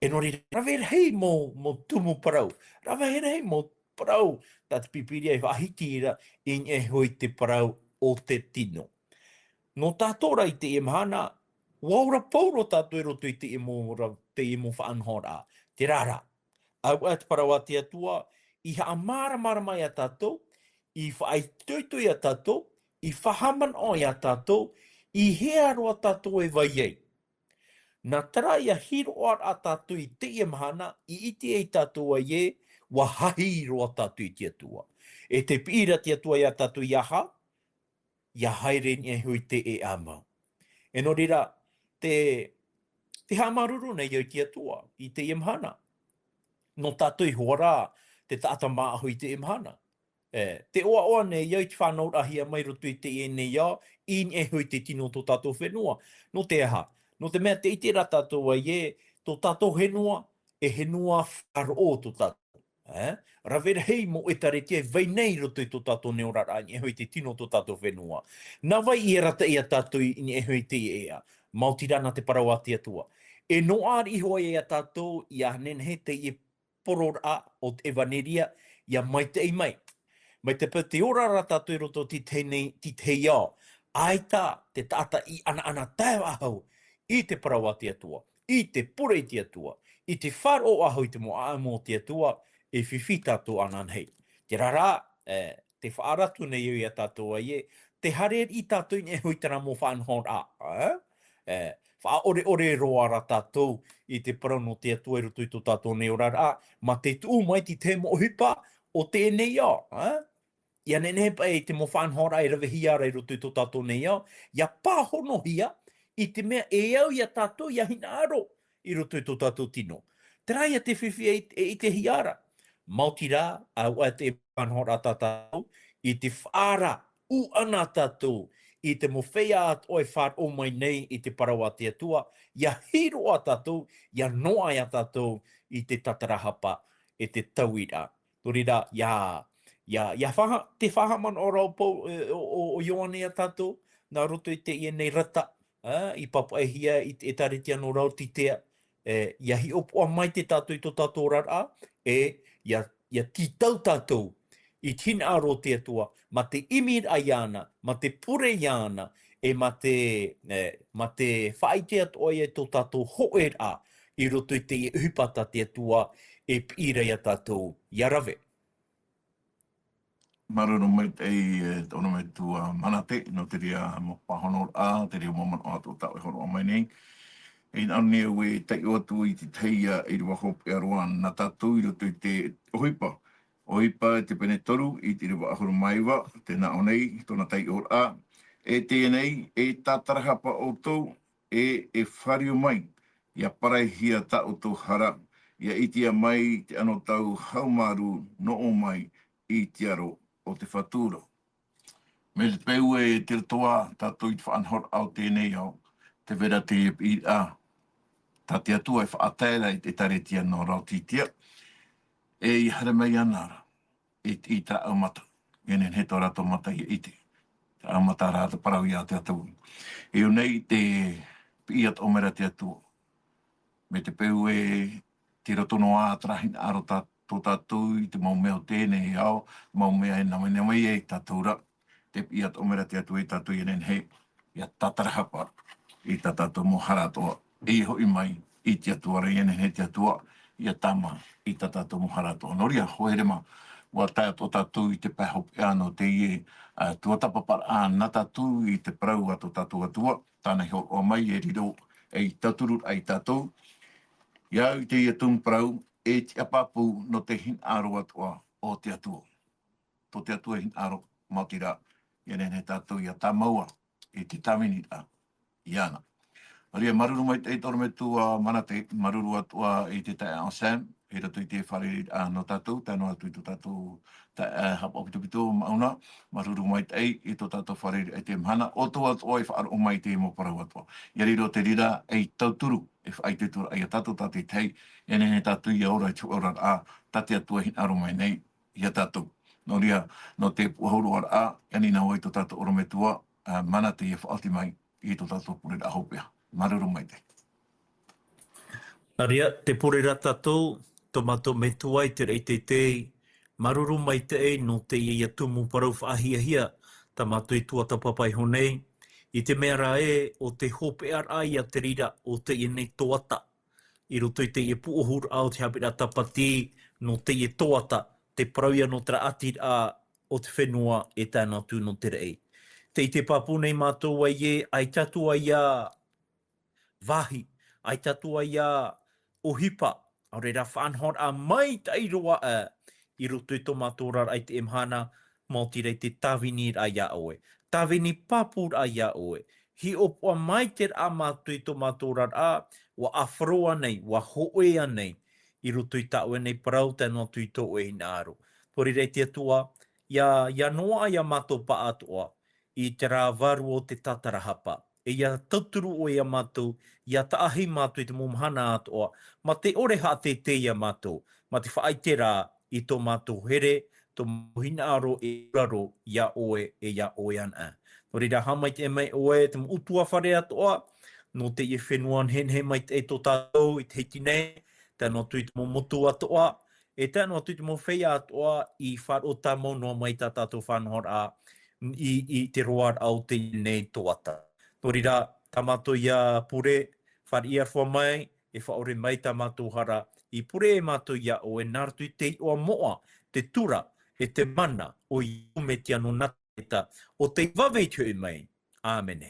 E nō reira, rave rahi mau, mau tumu parau, rave rahi mau parau tā te Pīpīria i faʻahiti ra i niʻa iho i te parau o te tino. Nō tātou rā i teie mahana, ʻUa ora pauroa tātou i roto i teie mau ra-, teie mau faʻanahoraʻa. Terā rā, ʻaita te parau a te Atua, i haʻamāramarama ia tātou, i faʻaitoito ia tātou, i faʻahaʻamanaʻo ia tātou, i hea roa tātou e vai ai. Nā terā ia hiroʻa ra tātou i teie mahana, i ʻite ai tātou ai ē, ʻua hahi roa tātou i te Atua. E tē piʻi ra te Atua ia tātou ia aha, ia haere i niʻa iho i te ʻēʻa mau. E nō reira, te, te haʻamāuruuru nei au i te Atua, i teie mahana. Nō tātou iho ā rā, te taʻata māʻohi i teie mahana. E, te ʻoaʻoa nei au i te fānauraʻahia mai roto i teie nei ao, i niʻa iho i te tino o tō tātou fenua. Nō te aha? Nō te mea tē ʻite ra tātou ai ē, tō tātou fenua, e fenua faʻaroʻo tō tātou. E? Rave rahi mau ʻētāretia e vai nei i roto i tō tātou nei oraraʻa i niʻa iho i te tino o tō tātou fenua. Nā vai i arataʻi ia tātou i niʻa iho i teie ʻēʻa? Maoti rā nā te parau a te Atua. E noaʻa riʻi hoʻi ia tātou, ʻia nehenehe teie pororaʻa o te ʻevaneria, ʻia maitaʻi mai. Mai te peu tē ora ra tātou i roto i te tahi nei, te tahi ao. ʻAita te taʻata i ʻanaʻana tae faʻahou i te parau a te Atua, i te pure i te Atua, i te faʻaroʻo faʻahou i te mau ʻāʻamu o te Atua, e fifi tātou ananahi. Terā rā, e, tē faʻaara atu nei au ia tātou ai ē, tē haere riʻi tātou i niʻa iho i terā mau faʻanahoraʻa, e? E, faʻaʻoreʻore roa ra tātou i te parau nō te Atua i roto i tō tātou nei oraraʻa, mā te tuʻu mai i te tahi mau ʻohipa o teie nei ao, e? ʻIa nehenehe paʻi te mau faʻanahoraʻa e ravehia ra i roto i tō tātou nei ao, ʻia pāhonohia i te mea e au ia tātou ʻia hinaʻaro i roto i tō tātou tino. Terā ia te fifi e, e ʻitehia ra. Maoti rā, ʻaita te faʻanahoraʻa tā tātou, i te faʻaara ʻuʻana tātou, i te mau feiā atoʻa e faʻaroʻo mai nei i te parau a te Atua, ʻia hiroʻa tātou, ʻia noaʻa ia tātou i te tatarahapa e te tauiraʻa. Nō reira, ʻia, ʻia, ʻia faʻa-, te faʻahaʻamanaʻo ra o Pau-, e, o, o, o Ioane ia tātou, nā roto i teie nei rata, e, i papaʻihia i te ʻĒtārētia nō Raotitea, e, ʻia hiʻopoʻa maite tātou i tō tātou oraraʻa, e, ʻia, ʻia tītau tātou i te hinaʻaro o te Atua, mā te ʻimiraʻa iāna, mā te pure iāna, e mā te, e, mā te faʻaʻite atoʻa ia i tō tātou hōʻēraʻa i roto i teie ʻohipa tā te Atua e piʻi ra ia tātou ʻia rave. Māuruuru maitaʻi, e, te ʻorometua Manate, nō te reira mau pāhonoraʻa, te reira mau manaʻo atoʻa tā ʻoe i hōroʻa mai nei. E hinaʻaro nei au e taiʻo atu i te tahi ʻīrava hopeʻa roa nā tātou i roto i te ʻohipa. ʻOhipa e te pene toru i te ʻīrava ʻahuru mā iva, tē nā ʻō nei tōna taiʻoraʻa. E teie nei, e tatarahapa ʻoutou, e, e fāriu mai, ʻia paraihia tā ʻoutou hara, ʻia ʻitea mai te anotau haumārū nō ʻō mai i te aro o te Fatu ra. Mai te peu e tiro atoʻa tātou i te faʻanahoraʻa o teie nei ao, tē vai ra te piʻiraʻa tā te Atua e faʻatae ra i te ʻĒtārētia nō Raotitea, e ʻia haere mai iāna ra, i, i terā ʻau mata. ʻIa nehenehe tō rātou mata ʻia ʻite. Terā ʻau mata rā te parau ia tātou. E au nei te piʻi atoʻa mai ra te Atua. Mai te peu e tiro atoʻa noa terā hinaʻaro tā, tō tātou i te mau mea o teie nei ao, mau mea e nānahi mai ai tātou ra. Tē piʻi atoʻa mai ra te Atua ia tātou ʻia nehenehe, ʻia tatarahapa i tā tātou mau hara atoʻa, e hoʻi mai i te Atua ra, ʻia nehenehe te Atua ʻia tāmā i tā tātou mau hara atoʻa. Nō reira, hoa here mā, ʻua tae atoʻa tātou i te pae hopeʻa nō teie, ā, tuatāpaparaʻa nā tātou i te parau a tō tātou Atua, tāna i hōroʻa mai e riro ei tauturu ia tātou. Ia au i teie tumu parau, e tiʻa pāpū nō te hinaʻaro atoʻa o te Atua. Tō te Atua e hinaʻaro, maoti rā, ʻia nehenehe tātou ʻia tāmau i te tāviniraʻa iāna. Nō reira, māuruuru maitaʻi te ʻorometua Manate, māuruuru atoʻa i te taeaʻe Sam, i roto i te fārereiraʻa nō tātou, tae noa atu i tō tātou taeaʻe, ā, haʻapaʻo pitopito, Mauna, māuruuru maitaʻi i tō tātou fārereiraʻa i teie mahana, ʻoutou atoʻa i faʻaroʻo mai i te mau parau atoʻa. ʻIa riro te reira ei tauturu, e faʻaitoitoraʻa ia tātou tātaʻitahi, ʻia nehenehe tātou ʻia ora i te oraraʻa, tā te Atua e hinaʻaro mai nei ia tātou. Nō reira, nō te puʻohuroaraʻa, ʻia ani na vau i tō tātou ʻorometua, ā, Manate ʻia faʻaoti mai i tō tātou pureraʻa hopeʻa. Māuruuru maitaʻi. Nā reira, tē pure ra tātou, tō mātou Metua i te raʻi teitei, māuruuru maitaʻi nō teie tumu parau faʻahiahia, tā mātou i tuatāpapa iho nei, I te mea rā ē, ʻo te hopeʻaraʻa ia te reira o teie nei toata. I roto i teie pūʻohuraʻa o te haʻapiʻiraʻa tāpati, nō teie toata, te parau ia nō te rāʻatiraʻa o te fenua e tae noa atu nō te raʻi. Tē ʻite pāpū nei mātou ē, ʻaita atu ā ia vāhi, ʻaita atu ā ia ʻohipa, ʻaore rā faʻanahoraʻa maitaʻi roa aʻe i roto i tō mātou oraraʻa i teie mahana, maoti rā i te tāviniraʻa ia ʻoe. Tāvini pāpūraʻa ia ʻoe. Hiʻopoʻa maitaʻi rā mātou i tō mātou oraraʻa, ʻua ʻāfaro ānei, ʻua hōʻē ānei, i roto i tā ʻoe nei parau tae noa atu i tō ʻoe hinaʻaro. Nō reira e te Atua, ia, ia noaʻa ia mātou pāʻatoʻa, i terā vārua o te tātarahapa. E ia tauturu ʻoe ia mātou, ia taʻahi mātou i te mau mahana atoʻa, mā te ʻore haʻateitei ia mātou, mā te faʻaʻite rā i tō mātou here, tō mātou hinaʻaro e auraro ia ʻoe, e ia ʻoe anaʻe. Nō reira, haʻamaitaʻi mai ʻoe, te mau ʻutuāfare atoʻa, nō teie fenua nehenehe maitaʻi tō tātou i te hiti nei, tae noa atu i te mau motu atoʻa, e tae noa atu i te mau feiā atoʻa i faʻaroʻo tāmau noa mai i tā tātou faʻanahoraʻa i, i te roaraʻa o teie nei toata. Nō reira, tā mātou ia pure, fāriʻi aroha mai, e faʻaʻore mai tā mātou hara, i pure e mātou ia ʻoe nā roto i te iʻoa moʻa, te tura, e te mana, o Iesu Mesia nō Natareta, ʻo tei vave i te hoʻi mai. ʻĀmene.